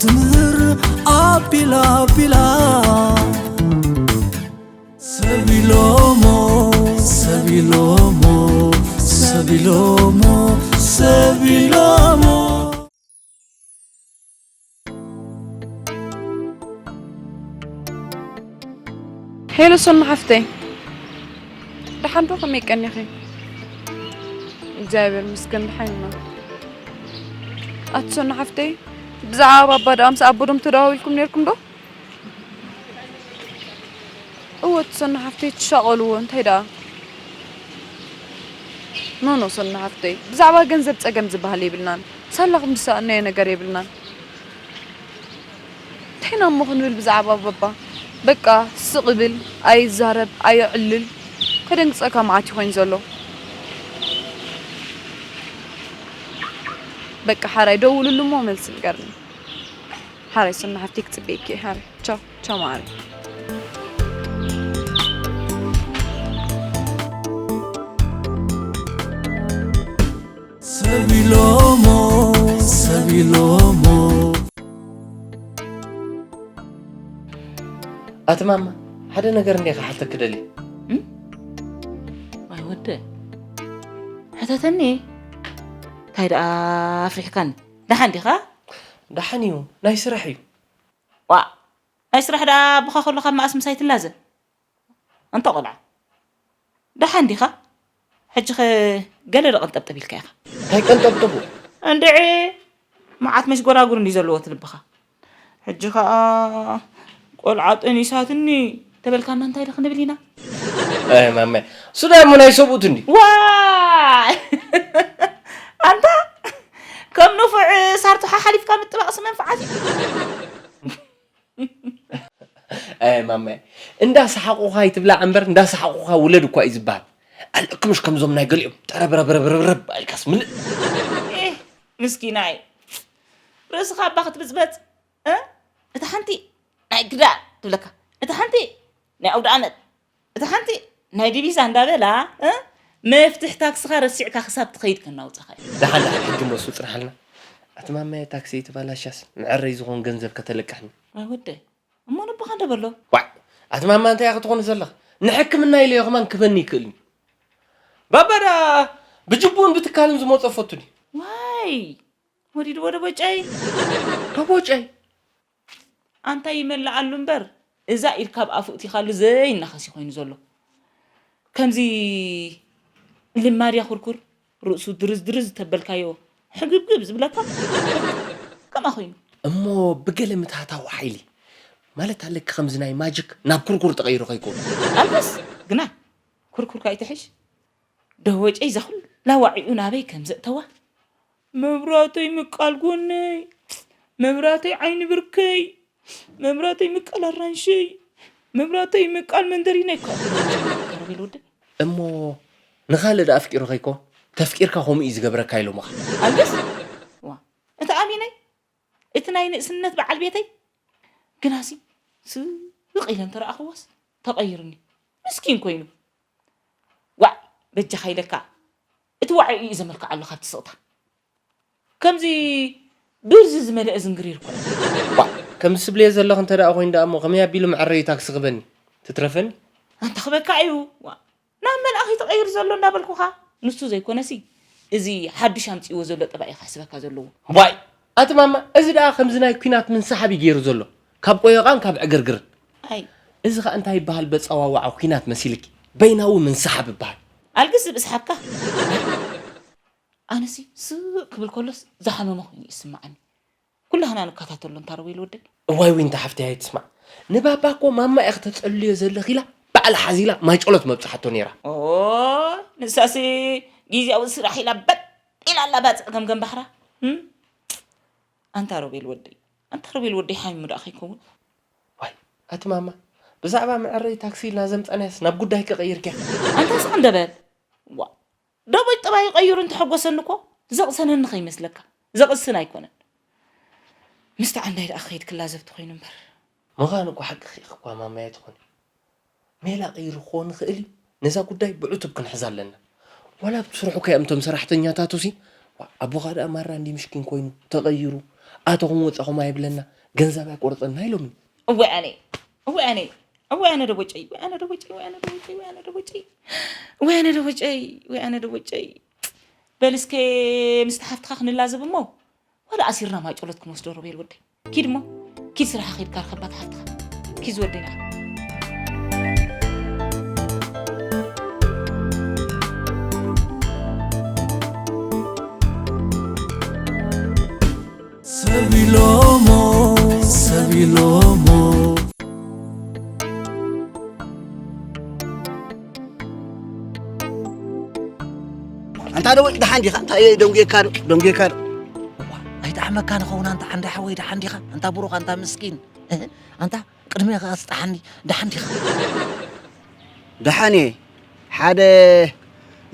ትምህር ኣቢላ ኣቢላ ሰቢሎሞ ሰቢሎሞ ሰቢሎሞ ሰቢሎሞ። ሄሎ ሶና ሓፍተይ፣ ደሓን ዶ? ከመይ ቀኒኺ? እግዚኣብሔር ይመስገን ደሓን ኢና። ኣቲ ሶና ሓፍተይ፣ ብዛዕባ ባባ ደኣ ምስ ኣቦዶም ተደዋዊልኩም ነይርኩም ዶ? እወ እቲ ሶና ሓፍተይ ትሻቐልዎ እንታይ ደኣ? ኖ ኖ ሶና ሓፍተይ፣ ብዛዕባ ገንዘብ ጸገም ዝበሃል የብልናን። ሳላኹም ዝሰኣናዮ ነገር የብልናን። እንታይ ኢና እሞ ክንብል ብዛዕባ ባባ? በቃ ስቕ ይብል፣ ኣይዛረብ፣ ኣየዕልል። ከደንግጸካ መዓት እዩ ኮይኑ ዘሎ። በቃ ሓራይ ደውልሉ እሞ መልሲ ንገርኒ። ሓራይ ሶና ሓፍተይ ክጽበየኪ እየ ሓራይ። ቻው ቻው መዓረይ። ሰቢሎሞ ሰቢሎሞ። ኣቲ ማማ፣ ሓደ ነገር እንደ ክሓተኪ ደልየ። ዋይ ወደ፣ ሕተተኒ። እንታይ ደኣ ኣፍሪሕካኒ? ደሓን ዲኻ? ደሓን እዩ፣ ናይ ስራሕ እዩ። ዋ፣ ናይ ስራሕ ደኣ ኣቦኻ ከሎ ካብ መኣስ ምሳይ ትላዘብ? ኣንታ ቆልዓ፣ ደሓን ዲኻ? ሕጂኸ ገለ ዶ ቀንጠብጠብ ኢልካ ኢኻ? እንታይ ቀንጠብጥቡ? እንድዒ፣ መዓት መሽጎራጉር እንድዩ ዘለዎ እቲ ልብኻ። ሕጂ ኸኣ ቆልዓ ጠኒሳትኒ ተበልካና እንታይ ዶ ክንብል ኢና? ኣይ ማማይ፣ እሱ ዳኣ እሞ ናይ ሰብኡት እንድዩ። ዋይ! ኣንታ ከም ንፉዕ ሳርቱሓ ሓሊፍካ ምጥባቕሲ መንፍዓት እዩ። ኣይ ማማይ፣ እንዳ ሰሓቑኻ ኣይትብላዕ እምበር እንዳ ሰሓቑኻ ውለድ እኳ እዩ ዝበሃል። ኣለክምሽ ከምዞም ናይ ገሊኦም ጠረብረብረብረብ ኣልካስ ምልእ። ኤህ፣ ምስኪናይ፣ ርእስኻ እባ ክትብጽበጽ፣ እ? እታ ሓንቲ ናይ ግዳ ትብለካ፣ እታ ሓንቲ ናይ ኣውደ ኣመት፣ እታ ሓንቲ ናይ ዲቪዛ እንዳበላ፣ እ? መፍትሕ ታክስኻ ረሲዕካ ክሳብ ትኸይድ ከናውጻኻ እዩ። ደሓን ደሓን ሕጂ እሞ እሱ ጽንሓልና። ኣቲ ማማየ ታክሲ ኣይትባላሻስ መዐረይ ዝኾን ገንዘብ ከተለቅሕኒ። ኣይ ወደይ፣ እሞ ነቦኻ እንደ በሎ። ዋዕ ኣቲ ማማ እንታይ ኢኺ ትኾኒ ዘለኺ? ንሕክምና ኢለዮ ከማን ክበኒ ይክእልኒ። ባባ ደኣ ብጅቡን ብትካልን ዝመጾ ፈቱ ድዩ? ዋይ ወዲድዎ ደቦጨይ። ደቦጨይ ኣንታ ይመልኣሉ እምበር እዛ ኢድካ ኣብ ኣፉ እቲኻሉ ዘይናኸስ እዩ ኮይኑ ዘሎ። ከምዚ ልማድያ ኩርኩር ርእሱ ድርዝ ድርዝ ተበልካዮ ሕግብግብ ዝብለካ ከምኣ ኮይኑ። እሞ ብገለ ምትሃታዊ ሓይሊ ማለት ኣለኪ ከምዚ ናይ ማጅክ ናብ ኩርኩር ተቐይሩ ከይኮኑ። ኣልበስ ግና ኩርኩርካ ይትሕሽ። ደወጨይ እዛ ኩላ ዋዒኡ ናበይ ከም ዘእተዋ። መብራተይ ምቃል ጎነይ፣ መብራተይ ዓይኒ ብርከይ፣ መብራተይ ምቃል ኣራንሸይ፣ መብራተይ ምቃል መንደሪነይ እኳ ተረቤል ወደ። እሞ ንኻልእ ደኣ ኣፍቂሩ ከይኮን ተፍቂርካ ከምኡ እዩ ዝገብረካ ኢሎምኻ። ኣልበስ ዋ እቲ ኣሚነይ እቲ ናይ ንእስነት በዓል ቤተይ ግናሲ ስቕ ኢለ እንተረኣኽዎስ ተቐይሩኒ ምስኪን ኮይኑ። ዋዕ በጃኻ ኢለካ እቲ ዋዒ እዩ ዘመልክዓ ኣሎ ካብቲ ስቕታ ከምዚ ብርዚ ዝመልአ ዝንግሪር እኮ እዩ። ዋዕ ከምዚ ስብልየ ዘለኽ እንተ ደኣ ኮይኑ ደኣ እሞ ከመይ ኣቢሉ መዐረዩ ታክሲ ክበኒ ትትረፈኒ። ኣንታ ክበካ እዩ ዋዕ ናብ መልኣኺ ተቐይሩ ዘሎ እንዳበልኩኻ ንሱ ዘይኮነሲ እዚ ሓዱሽ ኣምፂእዎ ዘሎ ጠባይ እዩ ክሕስበካ ዘለዎ። ዋይ ኣቲ ማማ እዚ ደኣ ከምዚ ናይ ኲናት ምንሳሓብ እዩ ገይሩ ዘሎ ካብ ቆዮቓን ካብ ዕግርግርን። ኣይ እዚ ኸኣ እንታይ ይበሃል በጸዋዋዓ ኲናት መሲልኪ በይናዊ ምንሳሓብ ይበሃል። ኣልግስ ዝብስሓብካ። ኣነሲ ስቕ ክብል ከሎስ ዝሓመመ ኮይኑ ይስምዓኒ። ኩላህና ንከታተሎ እንታ ረዊል ወደይ። እዋይ ዊንታ ሓፍተይ ኣይትስማዕ ንባባ እኮ ማማ ኢኺ ተጸልልዮ ዘለኺ ኢላ ባዕላ ሓዚላ ማይ ጨሎት መብጽሓቶ ነይራ። ኦ ንሳሲ ግዜያዊ ስራሕ ኢላ በጥ ኢላ ኣላ ባጽዕ ገምገም ባሕራ። እም? ኣንታ ሮቤል ወደይ ኣንታ ሮቤል ወደይ ሓሚሙ ደኣ ከይከውን። ዋይ ኣቲ ማማ ብዛዕባ መዐረይ ታክሲ ኢልና ዘምጻናያስ ናብ ጉዳይ ከቐይርክያ። ኣንታ ስቕ እንደ በል። ዋ ደቦይ ጠባይ ቀይሩ እንተሐጎሰኒ እኮ ዘቕሰነኒ ከይመስለካ ዘቕስን ኣይኮነን ምስቲ ዓንዳይ ደኣ ክኸይድ ክላዘብ ተኾይኑ እምበር ምዃን እኮ ሓቅኺ ኢኺ እኳ ማማየ ትኾኒ ሜላ ቀይሩ ክኾን ይኽእል እዩ ነዛ ጉዳይ ብዕቱብ ክንሕዛ ኣለና ዋላ ኣብ ስርሑ ከ እምቶም ሰራሕተኛታቱሲ ኣቦኻ ደኣ ማራ እንዲ ምሽኪን ኮይኑ ተቐይሩ ኣተኹም ወጻኹም ኣይብለና፣ ገንዘብ ኣይቆርጸና ኢሎምኒ። እወ ኣነ፣ እወ ኣነ፣ እወ ኣነ ደቦጨይ፣ እወ ኣነ ደቦጨይ፣ እወ ኣነ ደቦጨይ፣ እወ ኣነ ደቦጨይ፣ እወ ኣነ ደቦጨይ፣ እወ ኣነ ደቦጨይ። በል እስከ ምስቲ ሓፍትኻ ክንላዘብ እሞ፣ ዋላ ኣሲርና ማይ ጨሎት ክንወስዶ ሮቤል ወደይ። ኪድ እሞ፣ ኪድ ስራሕኻ ኪድ ካርኸባት ሓፍትኻ። ኪድ ዝወደይ ንዓ። ሰብ ኢሎሞ፣ ሰብ ኢሎሞ። ኣንታ ደወጭ ደሓን ዲኻ? እንታይ ደንጉየካ ዶ? ደንጉየካ ዶ? እዋ፣ ኣይጠዓመካ ንኸውን ኣንታ ዓንዳ ሓወይ ደሓን ዲኻ? ኣንታ ብሩኽ ኣንታ ምስኪን። እህ፣ ኣንታ ቅድሜ ኸኣ ስጣሓኒ ደሓን ዲኻ? ደሓን እየ። ሓደ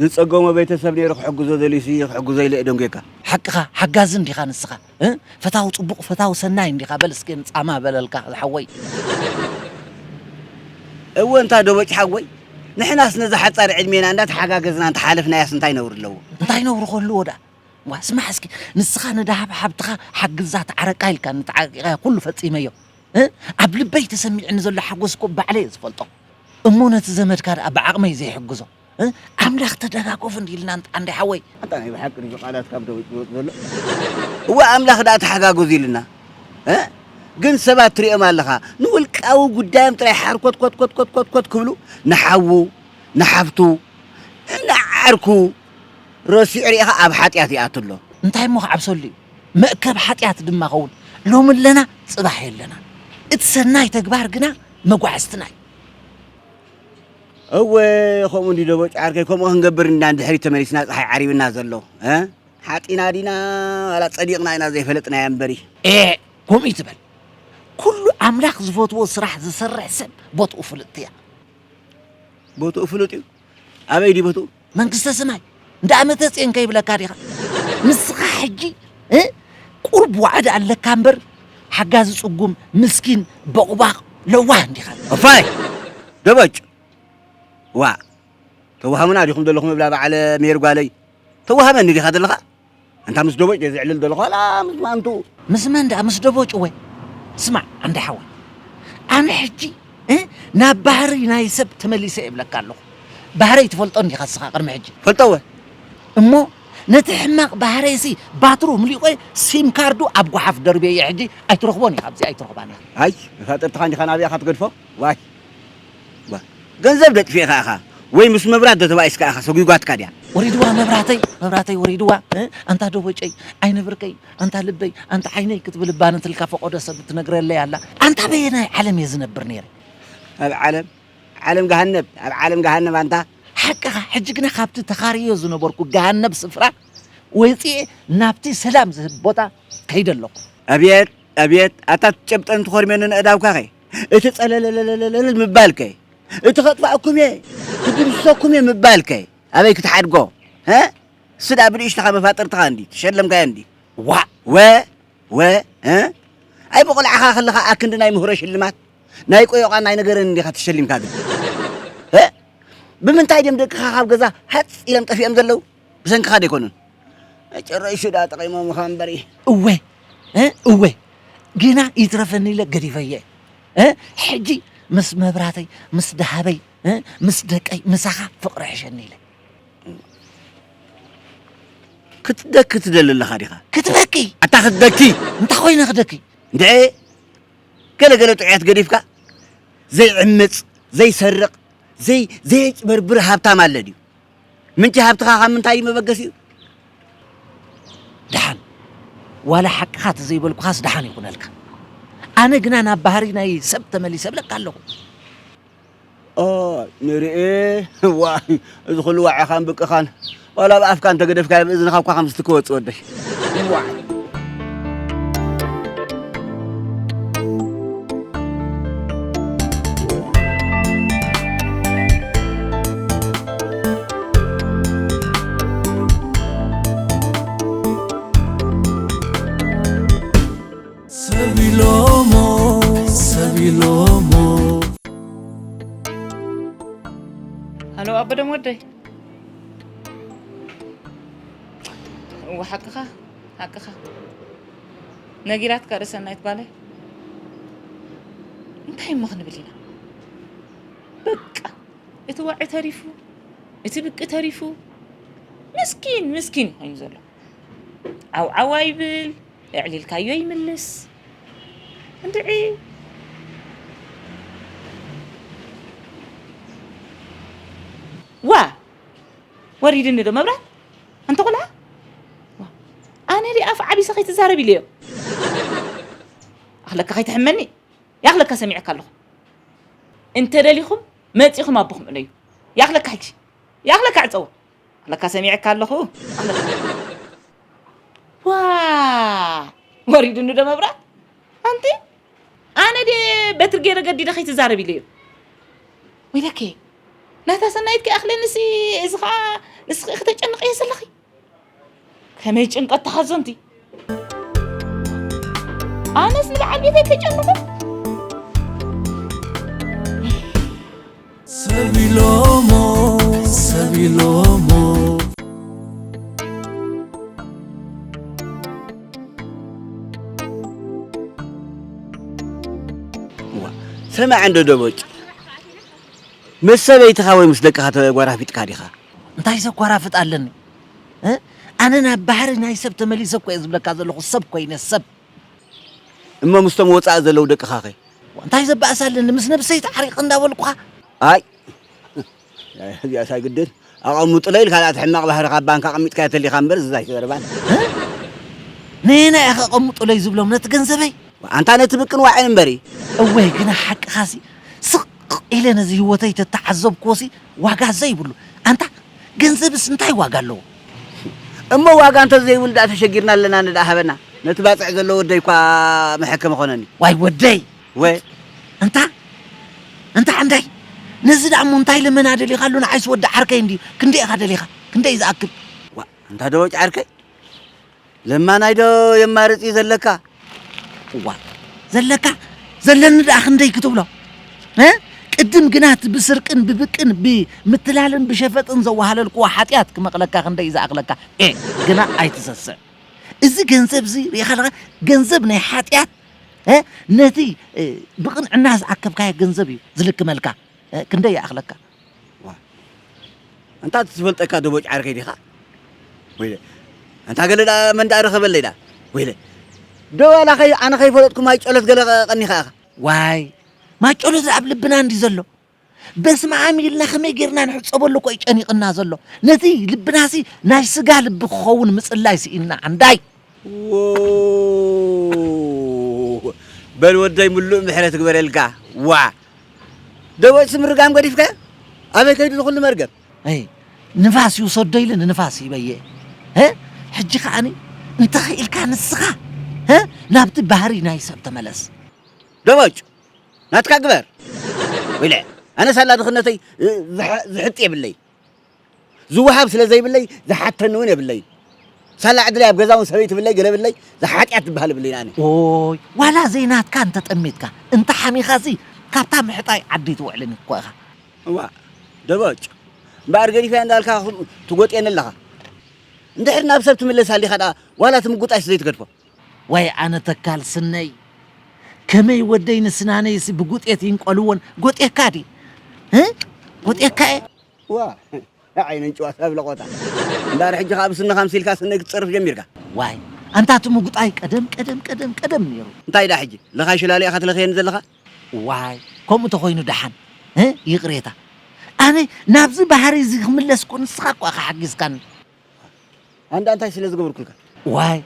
ዝጸገሞ ቤተሰብ ነይሩ ክሕግዞ ደልዩሲ ክሕግዞ ኢለ እየ ደንጉየካ። ሓቅኻ ሓጋዚ እንዲኻ ንስኻ። እ? ፈታው ጽቡቕ ፈታው ሰናይ እንዲኻ በል እስኪ ጻማ በለልካ ዝሓወይ። እወ እንታ ደቦጭ ሓወይ፣ ንሕናስ ነዛ ሓጻር ዕድሜና እንዳተሓጋገዝና እንተሓለፍናያስ እንታይ ነውሪ ኣለዎ? እንታይ ነውሪ ክህልዎ ደኣ? ዋ ስማዕ እስኪ ንስኻ ንደሃብ ሓብትኻ ሓግዛ ተዓረቃ ኢልካ ንተዓቂቓ ኩሉ ፈጺመዮ። እ? ኣብ ልበይ ተሰሚዕኒ ዘሎ ሓጎስ እኮ ባዕለይ እየ ዝፈልጦ። እሞ ነቲ ዘመድካ ደኣ ብዓቕመይ ዘይሕግዞ? እ? ኣምላኽ ተደጋገፉ እንዲልና እንጣ እንዲ ሓወይ። ኣንታ ናይ ብሓቂ ድዩ ቃላት ካብ ደወጭ ዝወጽእ ዘሎ? እወ ኣምላኽ ደኣ ተሓጋገዙ ኢልና። እ? ግን ሰባት ትሪኦም ኣለኻ ንውልቃዊ ጉዳዮም ጥራይ ሓርኮት ኮት ኮት ኮት ኮት ኮት ክብሉ ንሓዉ ንሓፍቱ ንዓርኩ ረሲዑ ሪኢኻ ኣብ ሓጢኣት ይኣቱ ኣሎ። እንታይ እሞ ክዓብሰሉ እዩ? መእከብ ሓጢኣት ድማ ኸውን። ሎሚ ኣለና ጽባሕ የለና። እቲ ሰናይ ተግባር ግና መጓዕዝትና እዩ። እወ ከምኡ እንዲ ደቦጭ ዓርከይ ከምኡ ክንገብር እንዳ ንድሕሪት ተመሊስና ጸሓይ ዓሪብና ዘሎ እ ሓጢና ዲና ዋላ ጸዲቕና ኢና ዘይፈለጥናያ እምበሪ። ኤ ከምኡ ይትበል። ኩሉ ኣምላኽ ዝፈትዎ ስራሕ ዝሰርሕ ሰብ ቦትኡ ፍልጥቲ እያ። ቦትኡ ፍሉጥ እዩ። ኣበይ ድዩ ቦትኡ? መንግስተ ሰማይ። እንዳ ኣመተ ጽዮን ከይብለካ ዲኻ? ንስኻ ሕጂ እ ቁሩብ ዋዕዲ ኣለካ እምበር ሓጋዚ ጽጉም ምስኪን ቦቕባቕ ለዋህ እንዲኻ። እፋይ ደበጭ ዋ ተዋሃሙና ዲኹም ዘለኹም እብላ በዓለ ሜር ጓለይ ተዋሃመኒ ዲኻ ዘለኻ? ኣንታ ምስ ደቦጭ ድየ ዝዕልል ዘለኹ ዋላ ምስ ማንቱ? ምስ መን ደኣ ምስ ደቦጭ ወይ? ስማዕ ዓንዲ ሓወይ ኣነ ሕጂ እ ናብ ባህሪ ናይ ሰብ ተመሊሰ እየ እብለካ ኣለኹ። ባህረይ ትፈልጦ እንዲኻ እስኻ ቅድሚ ሕጂ። ፈልጦ እወ። እሞ ነቲ ሕማቕ ባህረይሲ ባትሩ ምሊቆ ሲም ካርዱ ኣብ ጓሓፍ ደርብየዮ ሕጂ ኣይትረኽቦን ኢኻ ኣብዚ ኣይትረኽባን ኢኻ። ኣይ መፋጥርትኻ እንዲኻ ናበይ ኢኻ ትገድፎ? ዋይ ባ ገንዘብ ዶ ጥፊእካ ኢኻ ወይ ምስ መብራት ዶ ተባኢስካ ኢኻ ሰጒጓትካ ድያ? ወሪድዋ መብራተይ መብራተይ ወሪድዋ እ ኣንታ ደቦጨይ ዓይኒ ብርከይ ኣንታ ልበይ ኣንታ ዓይነይ ክትብል እባ ነትልካ ፈቆዶ ሰብ ትነግረለይ ኣላ ኣንታ በየናይ ዓለም እየ ዝነብር ነይረ? ኣብ ዓለም ዓለም ገሃነብ ኣብ ዓለም ገሃነብ ኣንታ ሓቅኻ ሕጂ ግና ካብቲ ተኻርዮ ዝነበርኩ ገሃነብ ስፍራ ወፂኤ ናብቲ ሰላም ዝህብ ቦታ ከይደ ኣለኹ። ኣብየት ኣብየት ኣታ ትጨብጠን ትኾርሜንን ኣእዳውካኸ እቲ ጸለለለለለል ምባልከ እቲ ከጥፋእኩም እየ ክድምስሰኩም እየ ምባልከ ኣበይ ክትሓድጎ ሀ እሱ ደኣ ብንእሽተኻ መፋጥርትኻ እንዲ ተሸለምካዮ እንዲ ዋእ ወ ወ እ ኣይ ብቆልዓኻ ከለኻ ኣክንዲ ናይ ምህሮ ሽልማት ናይ ቆዮቓን ናይ ነገርን እንዲኻ ተሸሊምካ ግን እ ብምንታይ ድዮም ደቅኻ ካብ ገዛ ሃጽ ኢሎም ጠፊኦም ዘለዉ ብሰንክኻ ዶ ኣይኮኑን ጨረሹ ደኣ ጠቒሞምኻ እምበሪ እወ እ እወ ግና ይትረፈኒ ኢለ ገዲፈየ እ ሕጂ ምስ መብራተይ ምስ ደሃበይ እ ምስ ደቀይ ምሳኻ ፍቕሪ ሕሸኒ ኢለ ክትደኪ ትደሊ ኣለኻ ዲኻ? ክትበኪ። ኣታ ክትደኪ። እንታይ ኮይነ ክደኪ? እንድዒ ገለ ገለ ጥዑያት ገዲፍካ ዘይዕምጽ፣ ዘይሰርቕ፣ ዘይ ዘየጭበርብር ሃብታም ኣለ ድዩ? ምንጪ ሃብትኻ ካብ ምንታይ እዩ መበገሲኡ? ደሓን ዋላ ሓቅኻ ተዘይበልኩኻስ ደሓን ይኹነልካ። ኣነ ግና ናብ ባህሪ ናይ ሰብ ተመሊሰ እብለካ ኣለኹ። ኦይ ንርኢ ዋይ እዚ ኩሉ ዋዕኻን ብቅኻን ዋላ ብኣፍካ እንተገደፍካዮ ብእዝንኻ እኳ ከምዚ ትክወጽእ ወደይ ዋይ ሰብ ኢሎሞ ሰብ ኢሎሞ ሃሎ ኣበደም ወደይ እወ ሓቅኻ ሓቅኻ ነጊራትካ ዶ ሰናይት ጓለይ? እንታይ እሞ ክንብል ኢና? በቃ እቲ ዋዒ ተሪፉ፣ እቲ ብቂ ተሪፉ፣ ምስኪን ምስኪን ኮይኑ ዘሎ። ዓውዓው ኣይብል፣ ኣዕሊልካዮ ይምልስ። እንድዒ ዋ ወሪድኒ ዶ መብራት? ኣንተ ቆልዓ፣ ዋ፣ ኣነ ዲ ኣፍ ዓቢሰ ከይትዛረብ ኢለዮ። ኣኽለካ ከይትሕመኒ። ያኽለካ ሰሚዐካ ኣለኹ። እንተ ደሊኹም መጺኹም ኣቦኹም እለዩ። ያኽለካ ሕጂ። ያኽለካ ዕጸዎ። ኣኽለካ ሰሚዐካ ኣለኹ። ኣኽለካ። ዋ! ወሪድኒ ዶ መብራት? ኣንቲ ኣነ ድየ በትሪ ገይረ ገዲደ ከይትዛረብ ኢለዮ። ወይለከ ናታ ሰናይት ከይኣኽለንሲ እዚ ኸዓ ንስኺ ኢኺ ተጨንቕዮ ዘለኺ። ከመይ ጭንቀት ተሓዞ እንቲ። ኣነስ ንበዓል ቤተይ ከጨንቑ። ሰብ ኢሎሞ ሰብ ኢሎሞ። እዋ፣ ሰማዕ እንዶ ደቦጭ፣ ምስ ሰበይትኻ ወይ ምስ ደቅኻ ተጓራፊጥካ ዲኻ? እንታይ ዘጓራፍጥ ኣለኒ? እ? ኣነ ናብ ባህሪ ናይ ሰብ ተመሊሰ እኮ እየ ዝብለካ ዘለኹ፣ ሰብ ኮይነ ሰብ። እሞ ምስቶም ወፃኢ ዘለዉ ደቅኻ ኸ? እንታይ ዘባእስ ኣለኒ? ምስ ነብሰይ ተዓሪቐ እንዳበልኩኻ። ኣይ፣ እዚኣስ ኣይግድን። ኣቐምጡለይ ኢልካ ደኣ፣ እቲ ሕማቕ ባህርኻ ኣብ ባንክ ኣቐሚጥካዮ ተሊኻ እምበር፣ እዚ ኣይተዘረባን። ነየናይ ኢኻ ኣቐምጡለይ ዝብሎም? ነቲ ገንዘበይ? ኣንታ ነቲ ብቅን ዋዕን እምበሪ። እወ፣ ግና ሓቅኻሲ ስቕ ኢለ ነዚ ህይወተይ ተተዓዘብክዎሲ ዋጋ ዘይብሉ። ኣንታ ገንዘብስ እንታይ ዋጋ ኣለዎ? እሞ ዋጋ እንተዘይብሉ ደኣ ተሸጊርና ኣለና፣ ንደኣ ሃበና። ነቲ ባጽዕ ዘሎ ወደይ እኳ መሐከሚ ኮነኒ። ዋይ ወደይ! ወ- ኣንታ ኣንታ ዓንዳይ፣ ነዚ ደኣ እሞ እንታይ ልመና ደሊኻሉ? ንዓይስ ወዲ ዓርከይ እንድዩ። ክንደይ ኢኻ ደሊኻ? ክንደይ ዝኣክል? ዋ፣ ኣንታ ደቦጭ ዓርከይ፣ ለማናይ ዶ የማርጽ እዩ ዘለካ? እዋ፣ ዘለካ ዘለኒ ደኣ ክንደይ ክትብሎ? እ? ቅድም ግና እቲ ብስርቅን ብብቅን ብምትላልን ብሸፈጥን ዘወሃለልክዎ ሓጢኣት ክመቕለካ ክንደይ ዝኣኽለካ? ኤ፣ ግና ኣይትሰስዕ። እዚ ገንዘብ እዚ ርኢኻ ኣለኻ፣ ገንዘብ ናይ ሓጢኣት፣ እ? ነቲ፣ እ፣ ብቕንዕና ዝኣከብካዮ ገንዘብ እዩ ዝልክመልካ። እ፣ ክንደይ ይኣኽለካ? ዋ፣ ኣንታ እቲ ዝፈልጠካ ደቦጭ ዓርከይ ዲኻ? ወይለ፣ ኣንታ ገለ ደኣ መን ደኣ ረኸበለይ ደኣ? ወይለ፣ ዶ ዋላ ኸይ-፣ ኣነ ከይፈለጥኩ ማይ ጨሎት ገለ ቀ-፣ ቀኒኻ ኢኻ? ዋይ፣ ማይ ጨሎት ኣብ ልብና እንዲ ዘሎ። በስመ ኣብ ኢልና ከመይ ጌርና ንሕጸበሉ እኮ እዩ ጨኒቕና ዘሎ። ነቲ ልብናሲ ናይ ስጋ ልቢ ክኸውን ምጽላይ ስኢንና ዓንዳይ። ዎ፣ በል ወደይ ምሉእ ምሕረት ግበረልካ። ዋ፣ ደቦጭ ምርጋም ገዲፍካዮ? ኣበይ ከይዱ ዝኹሉ መርገም? ኣይ፣ ንፋስ ይውሰዶ ኢለ ንንፋስ ሂበየ። እ? ሕጂ ከዓኒ እንተኽኢልካ ንስኻ፣ እ? ናብቲ ባህሪ ናይ ሰብ ተመለስ። ደቦጭ፣ ናትካ ግበር። ወይለ፣ ኣነ ሳላ ድኽነተይ፣ እ፣ ዝሐ-፣ ዝሕጥ የብለይ። ዝወሃብ ስለ ዘይብለይ፣ ዝሓተኒ እውን የብለይ። ሳላ ዕድለይ ኣብ ገዛ እውን ሰበይቲ ብለይ፣ ገለ ብለይ፣ ዝሓጢኣት ዝበሃል የብለይ ኣነ። ኦይ፣ ዋላ ዘይናትካ እንተጠሚትካ፣ እንተ ሓሚኻሲ፣ ካብታ ምሕጣይ ዓዲ ትውዕልን እኮ ኢኻ። እዋ፣ ደቦጭ፣ እምበኣር ገዲፈያ እንዳልካ ትጎጥየኒ ኣለኻ። እንድሕር ናብ ሰብ ትምለስ ኣሊኻ ደኣ፣ ዋላ እቲ ምጉጣይስ ዘይትገድፎ። ዋይ ኣነ ተካል ስነይ፣ ከመይ ወደይ ንስናነይሲ ብጉጤት ይንቀልዎን፣ ጎጤካ ድዩ? እ? ጎጤካ እየ። ዋ፣ ዓይነን ጭዋ ሰብ ለቖታ። እምበኣር ሕጂ ከኣ ብስንኻ ምሲልካ ስነይ ክትጸርፍ ጀሚርካ። ዋይ፣ ኣንታ እቲ ምጉጣይ ቀደም፣ ቀደም፣ ቀደም፣ ቀደም ነይሩ። እንታይ ደኣ ሕጂ? ለኻይ ሽላሊኣ ክትለኽየኒ ዘለኻ? ዋይ፣ ከምኡ ተኾይኑ ደሓን። እ? ይቕሬታ። ኣነ ናብዚ ባህሪ እዚ ክምለስ እኮ ንስኻ እኮ ኢኻ ሓጊዝካኒ። ኣንዳ እንታይ ስለ ዝገበርኩልካ? ዋይ፣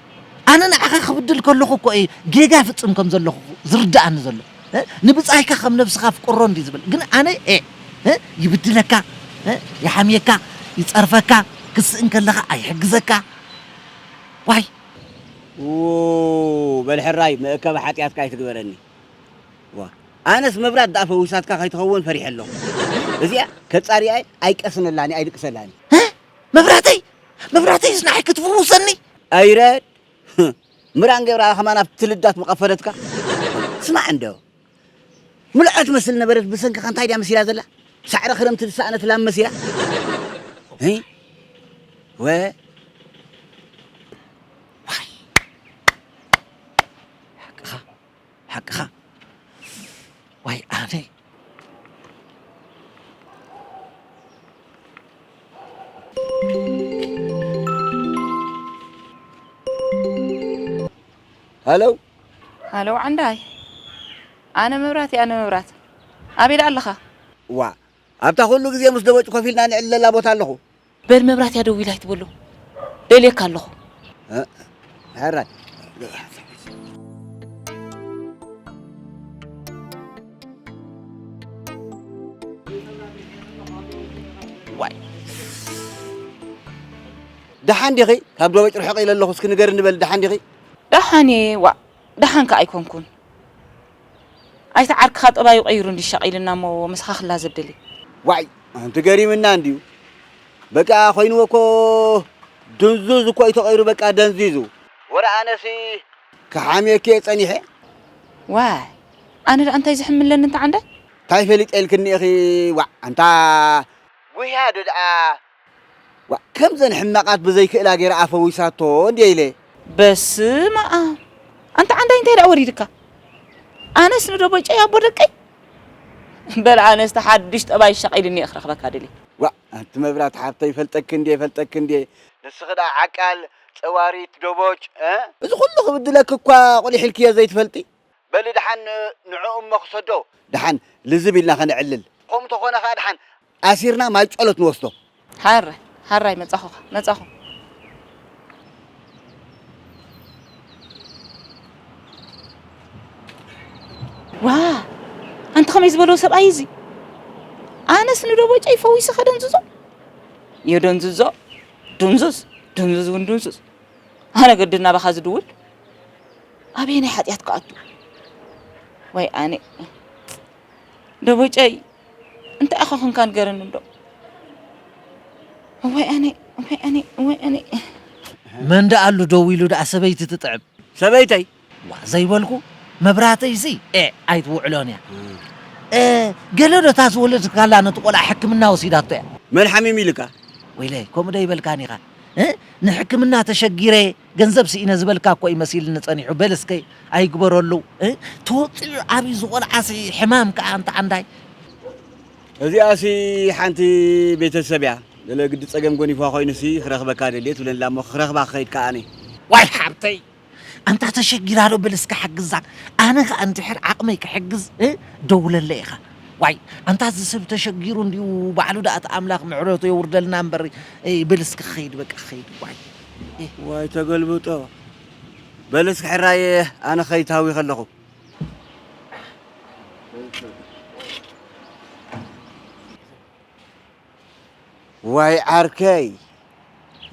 ኣነ ንዓኻ ክብድል ከለኹ እኮ እየ ጌጋ ፍጽም ከም ዘለኹ ዝርድኣኒ ዘሎ። እ? ንብጻይካ ከም ነብስኻ ፍቅሮ እንዲ ዝብል። ግን ኣነ፣ ኤ፣ እ? ይብድለካ፣ እ? ይሓምየካ፣ ይጸርፈካ፣ ክስእን ከለኻ ኣይሕግዘካ። ዋይ። ው፣ በል ሕራይ፣ መእከቢ ሓጢኣትካ ኣይትግበረኒ። ዋ፣ ኣነስ መብራት ደኣ ፈዊሳትካ ከይትኸውን ፈሪሐ ኣለኹ። እዚኣ ከጻሪኣ ኣይቀስነላኒ፣ ኣይድቅሰላኒ። እ? መብራተይ? መብራተይስ ንዓይ ክትፍውሰኒ? ኣይረድ። ምራን ገብራ ከማን ኣብቲ ልዳት መቐፈረትካ። ስማዕ እንዶ። ምልዖ ትመስል ነበረት፣ ብሰንክኻ እንታይ ድያ መሲላ ዘላ? ሳዕሪ ክረምቲ ዝሰኣነት ላም መሲላ። እ? ወ-፣ ዋይ። ሓቅኻ። ዋይ ኣነ። ሃሎ። ሃሎ ዓንዳይ። ኣነ መብራት፣ ኣነ መብራት። ኣበይ ደኣ ኣለኻ? ዋ፣ ኣብታ ኩሉ ግዜ ምስ ደቦጭ ኮፍ ኢልና ንዕልለላ ቦታ ኣለኹ። በል መብራት እያ ደዊላ ኣይትበሎ። ደልየካ ኣለኹ። እ፣ ሕራይ። ዋይ። ደሓን ዲኺ? ካብ ደቦጭ ርሕቕ ኢለ ኣለኹ። እስኪ ንገርኒ በል፣ ደሓን ዲኺ? ደሓን እየ፣ ዋእ፣ ደሓን ከኣ ኣይኮንኩን። ኣይተ ዓርክኻ ጠባዩ ቀይሩ እንዲ ሻቒልና እሞ ምሳኻ ክላዘብ ደልየ። ዋይ፣ ኣንቲ ገሪምና እንድዩ። በቃ ኮይንዎ እኮ ድንዙዝ እኮ እዩ ተቐይሩ፣ በቃ ደንዚዙ። ወረ ኣነሲ ክሓምየኪ እየ ጸኒሐ። ዋይ፣ ኣነ ደኣ እንታይ ዝሕምለኒ እንተ ዓንደ? እንታይ ፈሊጠ ኢልክኒ ኢኺ? ዋዕ፣ ኣንታ ጉህያ ዶ ደኣ? ዋዕ፣ ከምዘን ሕማቓት ብዘይክእላ ገይራ ኣፈዊሳቶ እንድየ ኢለ። በስመ ኣብ! ኣንታ ዓንዳይ እንታይ ደኣ ወሪድካ? ኣነስ ንደቦጨይ ኣቦ ደቀይ? በል ኣነስ ተሓድሽ ጠባይ ሻቒልኒ እየ ክረኽበካ ደልየ። ዋዕ፣ ኣንቲ መብራት ሓብተይ፣ ይፈልጠኪ እንድየ፣ ይፈልጠኪ እንድየ። ንስኺ ደኣ ዓቃል፣ ጸዋሪት፣ ደቦጭ፣ እ? እዚ ኩሉ ክብድለኪ እኳ ቁሊሕ ኢልክዮ ዘይትፈልጢ። በሊ ደሓን ንዕኡ እሞ ክሰዶ። ደሓን ልዝብ ኢልና ከነዕልል። ከምኡ ተኾነ ኸኣ ደሓን ኣሲርና ማይ ጸሎት ንወስዶ። ሃራይ፣ ሃራይ መጻኹኻ፣ መጻኹ። ዋ፣ ኣንቲ ከመይ ዝበሎ ሰብኣይ እዚ? ኣነስ ንደቦጨይ ፈዊሰ ከደንዝዞ። የደንዝዞ። ድንዙዝ፣ ድንዙዝ እውን ድንዙዝ። ኣነ ግዲ እናባኻ ዝድውል? ኣበየናይ ሓጢኣት ክኣቱ? ወይ ኣነ። ደቦጨይ፣ እንታይ ኢኻ ኾንካ ንገረኒ እንዶ? እዋይ ኣነ፣ እዋይ ኣነ፣ እዋይ ኣነ። መን ደኣ ኣሉ ደው ኢሉ ደኣ ሰበይቲ ትጥዕም? ሰበይተይ? ዋ፣ ዘይበልኩ፣ መብራተይሲ፣ ኤ፣ ኣይትውዕሎን እያ። እም። ኤ፣ ገለ ዶ እታ ዝወለድካላ ነቲ ቆልዓ ሕክምና ወሲዳቶ እያ። መን ሓሚም ኢልካ? ወይለይ፣ ከምኡ ዶ ይበልካን ኢኻ? እ? ንሕክምና ተሸጊረ፣ ገንዘብ ስኢነ ዝበልካ እኮ እዩ መሲልኒ ጸኒሑ። በል እስከ ኣይግበረሉ። እ? ተወጺዑ ዓብዩ ዝቆልዓሲ ሕማም ከኣ ኣንታ ዓንዳይ። እዚኣሲ ሓንቲ ቤተሰብ እያ። ገለ ግዲ ጸገም ጎኒፍዋ ኮይኑሲ ክረኽበካ ደልየ ትብለላ እሞ ክረኽባ ክኸይድ ከኣ ኣነ። ዋይ ሓብተይ፣ ኣንታ ተሸጊራ ዶ በል እስከ ሓግዛ። ኣነ ከኣ እንድሕር ዓቕመይ ክሕግዝ፣ እ? ደውለለ ኢኻ። ዋይ፣ ኣንታ እዚ ሰብ ተሸጊሩ እንድዩ ባዕሉ ደኣ እቲ ኣምላኽ ምሕረቱ የውርደልና እምበር፣ እ፣ በል እስከ ክኸይድ በቃ ክኸይድ። ዋይ። እ። ዋይ ተገልብጦ። በል እስከ ሕራየ ኣነ ክኸይድ ተሃዊኸ ኣለኹ። ዋይ ዓርከይ፣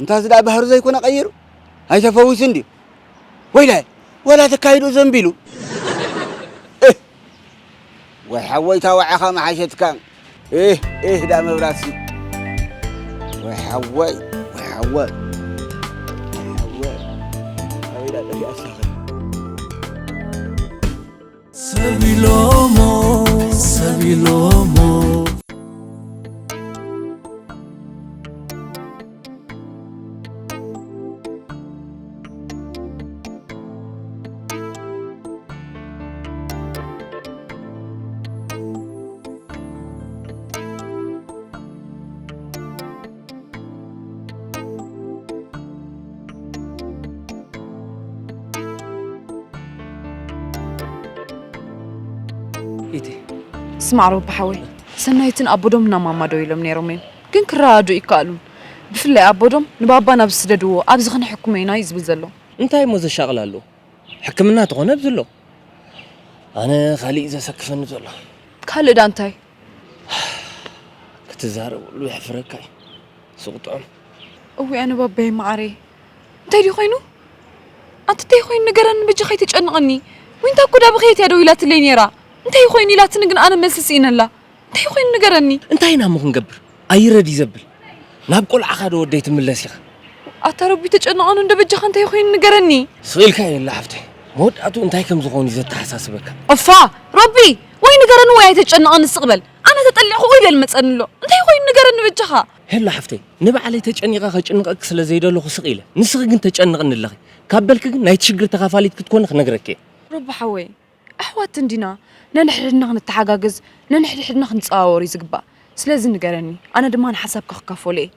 እንታ እዚ ደኣ ባህሩ ዘይኮነ ቀይሩ ኣይተፈዊሱ እንድዩ። ወይለ፣ ወላ ተካይዱ ዘንቢሉ። እህ፣ ወይ ሓወይ ታዋዕኻ መሓሸትካ። እህ፣ እህ፣ ዳ መብራትሲ። ወይ ሓወይ፣ ወይ ሓወይ። ወይ ሓወይ። ኣበይ ዳ ጠፊኣ ሳኸ? ሰብ ኢሎሞ፣ ሰብ ኢሎሞ። ኢቲ። ስማዕ ሮቢ ሓወይ፣ ሰናይትን ኣቦዶም እና ማማ ደው ኢሎም ነይሮም እዮም፣ ግን ክረዳድኡ ይከኣሉን። ብፍላይ ኣቦዶም ንባባ ናብ ዝስደድዎ ኣብዚ ክንሕክሞ ኢና እዩ ዝብል ዘሎ። እንታይ እሞ ዘሻቕል ኣሎ? ሕክምና ተኾነ ኣብዚ ኣሎ። ኣነ ካሊእ ዘሰክፈኒ ዘሎ። ካልእ ዳ እንታይ? ክትዛረበሉ የሕፍረካ እዩ። ሱቕ ጥዑም። እውይ ኣነ ባባይ መዓረይ። እንታይ ድዩ ኮይኑ? ኣንቲ እንታይ ኮይኑ ንገረኒ በጃኻ ኣይተጨንቐኒ። ዊንታ እኮ ዳ ብኽየት እያ ደው ኢላትለይ ነይራ። እንታይ ኮይኑ ኢላትኒ ግን ኣነ መልሲ ስኢነላ። እንታይ ኮይኑ ንገረኒ። እንታይ ኢና እሞ ክንገብር? ኣይረድ እዩ ዘብል። ናብ ቆልዓኻ ዶ ወደይ ትምለስ ኢኻ? ኣታ ረቢ ተጨንቐኒ እንዶ በጃኻ እንታይ ኮይኑ ንገረኒ። ስቕ ኢልካ የላ ሓፍተይ። መወዳእቱ እንታይ ከም ዝኾኑ እዩ ዘተሓሳስበካ። እፋ! ረቢ! ወይ ንገረኒ ወይ ኣይተጨንቐኒ ስቕ በል። ኣነ ተጠሊዕኹ ወይ በል መጸኒ ኣሎ። እንታይ ኮይኑ ንገረኒ በጃኻ። ሄሎ ሓፍተይ፣ ንባዕለይ ተጨኒቐ ከጭንቐኪ ስለ ዘይደለኹ ስቕ ኢለ። ንስኺ ግን ተጨንቕኒ ኣለኺ። ካብ በልኪ ግን ናይቲ ሽግር ተኻፋሊት ክትኮኒ ክነግረኪ እየ። ረቢ ሓወይ፣ ኣሕዋት እንዲና፣ ነንሕድሕድና ክንተሓጋገዝ፣ ነንሕድሕድና ክንጸዋወር እዩ ዝግባእ። ስለዚ ንገረኒ፣ ኣነ ድማ ንሓሳብካ ክካፈሎ እየ።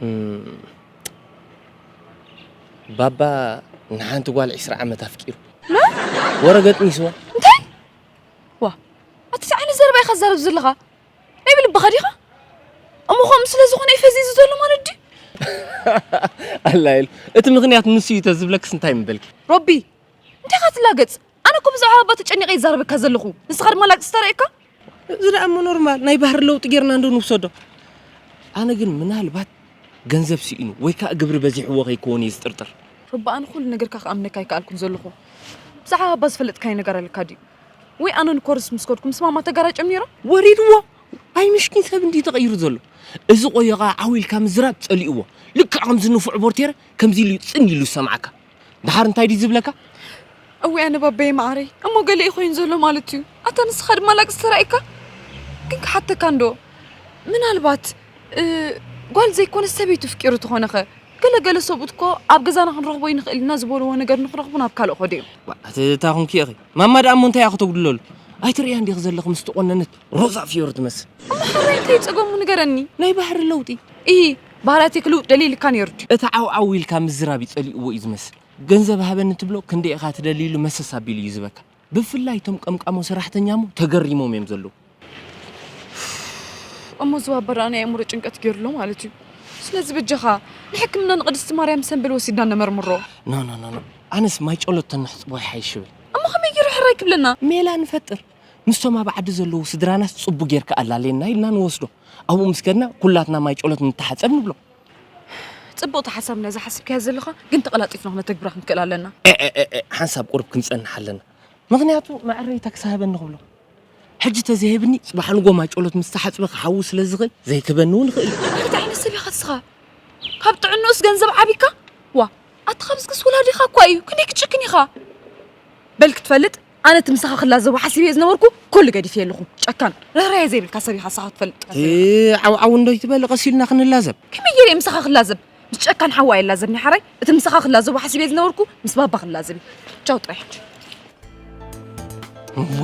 እም፣ ባባ ንሓንቲ ጓል ዕስራ ዓመት ኣፍቂሩ። መን? ወረ ገጥሚስዋ። እንታይ? ዋ፣ ኣቲ እንታይ ዓይነት ዘረባ ኢኻ ትዛረብ ዘለኻ? ናይ ብልብኻ ዲኻ? እሞ ከምኡ ስለ ዝኾነ እዩ ፈዚዙ ዘሎ ማለት ድዩ? ኣላ ኢሉ። እቲ ምኽንያት ንሱ እዩ ተዝብለክስ እንታይ ምበልኪ? ሮቢ፣ እንታይ ኢኻ ትላገጽ? ኣነ እኮ ብዛዕባ ባባ ተጨኒቐ ይዛረበካ ዘለኹ። ንስኻ ድማ ላግጺ ተራእየካ? እዚ ደኣ እሞ ኖርማል ናይ ባህሪ ለውጢ ጌርና እንዶ ንውሰዶ። ኣነ ግን ምናልባት ገንዘብ ስኢኑ ወይ ከኣ ግብሪ በዚሕዎ ከይከውን እየ ዝጥርጥር። ሮቢ፣ ኣነ ኩሉ ነገርካ ክኣምነካ ኣይከኣልኩን ዘለኹ። ብዛዕባ ባባ ዝፈለጥካዮ ነገር ኣለካ ድዩ? ወይ ኣነ ንኮርስ ምስ ከድኩ ምስ ማማ ተጋራጭም ነይሮም? ወሪድዎ። ኣይ ምሽኪን ሰብ እንዲ ተቐይሩ ዘሎ። እዚ ቆዮ ኸኣ ዓው ኢልካ ምዝራብ ጸሊእዎ። ልክዕ ከምዚ ንፉዕ ቦርቴረ ከምዚ ኢሉ ጽን ኢሉ ዝሰምዓካ። ደሓር እንታይ ድዩ ዝብለካ? እወ ኣነ ባበየ ማዓረይ፣ እሞ ገለ እዩ ኮይኑ ዘሎ ማለት እዩ። ኣታ ንስኻ ድማ ላግጺ ተራእየካ? ግን ክሓተካ እንዶ፣ ምናልባት፣ እ፣ ጓል ዘይኮነስ ሰበይቱ ፍቂሩ ተኾነኸ? ገለ ገለ ሰብኡት እኮ ኣብ ገዛና ክንረኽቦ ይንኽእል ኢና ዝበልዎ ነገር ንኽረኽቡ ናብ ካልእ ኸዱ እዮም። ዋ፣ እቲ እታ ኹንኪ ኢኺ። ማማ ደኣ እሞ እንታይ እያ ከተጉድለሉ? ኣይትርእያን ዲኺ ዘለኺ ምስ ተቖነነት ሮዛ ፍዮሪ ትመስል። እሞ ሓራይ እንታይ ጸገሙ ንገረኒ? ናይ ባህሪ ለውጢ። እሂ፣ ባህርያተይ ክልውጥ ደልየ ኢልካ ነይሩ ድዩ? እቲ ዓው ዓው ኢልካ ምዝራብ ይጸሊእዎ እዩ ዝመስል። ገንዘብ ሃበኒ ትብሎ ክንደይ ኢኻ ትደሊ ኢሉ መሰስ ኣቢሉ እዩ ዝበካ። ብፍላይ እቶም ቀምቃሞ ሰራሕተኛ እሞ ተገሪሞም እዮም ዘለዉ። እሞ እዚ ባባ ደኣ ናይ ኣእምሮ ጭንቀት ገይሩ ኣሎ ማለት እዩ። ስለዚ በጃኻ ንሕክምና ንቅድስቲ ማርያም ሰምብል ወሲድና ነመርምሮ። ኖ፣ ኖ፣ ኖ፣ ኖ። ኣነስ ማይ ጨሎት ተንሕጽቦ ይሓይሽ ይብል። እሞ ከመይ ገይሩ ሕራይ ክብለና? ሜላ ንፈጥር። ምስቶም ኣብ ዓዲ ዘለዉ ስድራናስ ጽቡቅ ጌርካ ኣላልየና ኢልና ንወስዶ። ኣብኡ ምስ ከድና ኩላትና ማይ ጨሎት ንተሓጸብ ንብሎ። ጽቡቕቲ ሓሳብ ነዛ ሓሲብካያ ዘለኻ፣ ግን ተቐላጢፍና ክነተግብራ ክንክእል ኣለና። ኤ፣ ኤ፣ ኤ፣ ኤ፣ ሓንሳብ ቁሩብ ክንጸንሕ ኣለና። ምኽንያቱ መዐረይታ ክሳብ ሃበኒ ክብሎ። ሕጂ ተዘይህብኒ፣ ጽባሕ ንጎ ማይ ጨሎት ምስ ተሓጽበ ክሓዊ ስለ ዝኽእል፣ ዘይክህበኒ እውን ይኽእል እዩ። እንታይ ዓይነት ሰብ ኢኻ ንስኻ? ካብ ጥዕንኡስ ገንዘብ ዓቢካ? ዋ፣ ኣታ ካብዚ ክስ ወላዲኻ እኳ እዩ። ክንደይ ክትጭክን ኢኻ? በል ክትፈልጥ፣ ኣነ እቲ ምሳኻ ክላዘቦ ሓሲበ ዝነበርኩ፣ ኩሉ ገዲፈ ኣለኹ። ጨካን፣ ርህራሄ ዘይብልካ ሰብ ኢኻ ንስኻ ክትፈልጥ። እቲ ዓውዓው እንዶ ይትበል፣ ቀስ ኢልና ክንላዘብ። ከመይ ገይረ እየ ምሳኻ ክላዘብ? ምስ ጨካን ሓዋ እየ ላዘብኒ ሓራይ። እቲ ምሳኻ ክላዘቦ ሓሲበ ዝነበርኩ፣ ምስ ባባ ክላዘብ እዩ። ቻው ጥራይ ሕጂ። እዋ፣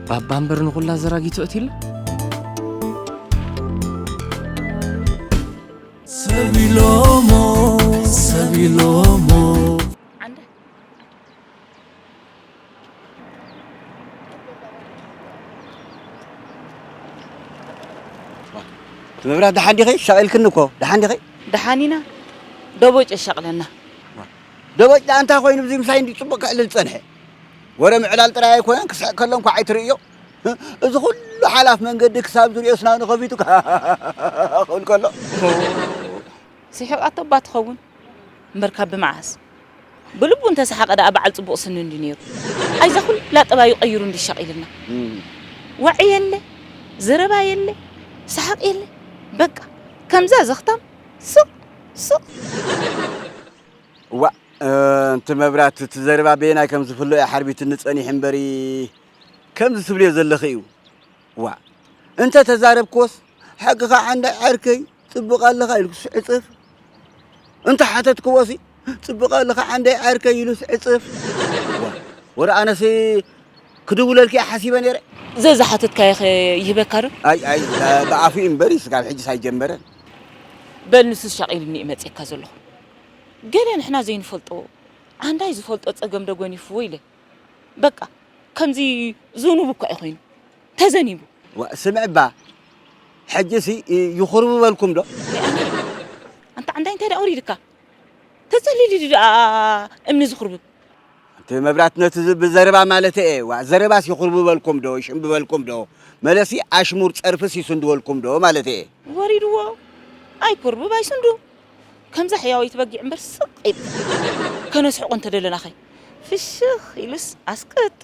ባባ እምበር ንኹላ ዘራጊቶ እቲ ኢላ። ሰብ ኢሎሞ፣ ሰብ ኢሎሞ። ዓንደ። መብራት ደሓን ዲኺ? ሻቒልክኒ እኮ። ደሓን ዲኺ? ደሓን ኢና። ደቦጭ የሻቕለና። ደቦጭ ደኣ እንታይ ኮይኑ፣ ብዚ ምሳይ እንዲ ጽቡቕ ክዕልል ጸንሐ? ወረ ምዕላል ጥራይ ኣይኮነን፣ ክስሕቅ ከሎ እንኳዕ ኣይትርእዮ። እዚ ኩሉ ሓላፍ መንገዲ ክሳብ ዝርእዮ ስናኑ ከፊቱ ክብል ከሎ። ስሒቓቶ እባ ትኸውን። እምበር ካብ ብመዓስ? ብልቡ እንተሰሓቐ ደኣ በዓል ጽቡቕ ስኒ እንዲ ነይሩ። ኣይዛ ኩላ ጠባዩ ቀይሩ እንዲ ሻቒልና። እም። ዋዒ የለ፣ ዘረባ የለ፣ ሰሓቕ የለ። በቃ፣ ከምዛ ዘኽታም ስቕ፣ ስቕ። እዋእ፣ እ፣ እንቲ መብራት፣ እቲ ዘረባ በየናይ ከም ዝፍሎ እያ ሓርቢትኒ ጸኒሑ እምበሪ፣ ከምዚ ትብልዮ ዘለኺ እዩ። ዋእ፣ እንተ ተዛረብክዎስ፣ ሓቅኻ ዓንዳይ ዓርከይ፣ ጽቡቕ ኣለኻ ኢሉስ ዕጽፍ። እንተ ሓተትክዎሲ፣ ጽቡቕ ኣለኻ ዓንዳይ ዓርከይ ኢሉስ ዕጽፍ። ዋእ፣ ወረ ኣነሲ ክድውለልኪ እየ ሓሲበ ነይረ። ዘዝሓተትካዮ ኸ ይህበካ ዶ? ኣይ፣ ኣይ፣ ብ-፣ ብኣፉ እዩ እምበሪ፣ ስጋብ ሕጂስ ኣይጀመረን። በል ንሱስ ሻቒሉኒ እዩ መጺእካ ዘለኹ። ገለ ንሕና ዘይንፈልጦ፣ ዓንዳይ ዝፈልጦ ጸገም ዶ ገኒፍዎ ኢለ። በቃ፣ ከምዚ ዝኑብ እኳ እዩ ኮይኑ። ተዘኒቡ። ዋ፣ ስምዕባ፣ ሕጂሲ ይኹርብበልኩም ዶ? ኣንታ ዓንዳይ እንታይ ደኣ ወሪድካ? ተጸሊሉ ድዩ ደኣ እምኒ ዝኹርብብ? እቲ መብራት ነቲ ዝ-፣ ብዘረባ ማለት እየ። ዋ፣ ዘረባስ ይኹርብበልኩም ዶ? ይሽምብበልኩም ዶ? መለሲ ኣሽሙር ጸርፍስ ይስንድወልኩም ዶ ማለት እየ። ወሪድዎ። ኣይኩርብብ ኣይስንዱ። ከምዛ ሕያወይቲ በጊዕ እምበር ስቕ ኢል። ከነስሕቆ እንተደለናኸ? ፍሽኽ ኢሉስ ኣስቅጥ።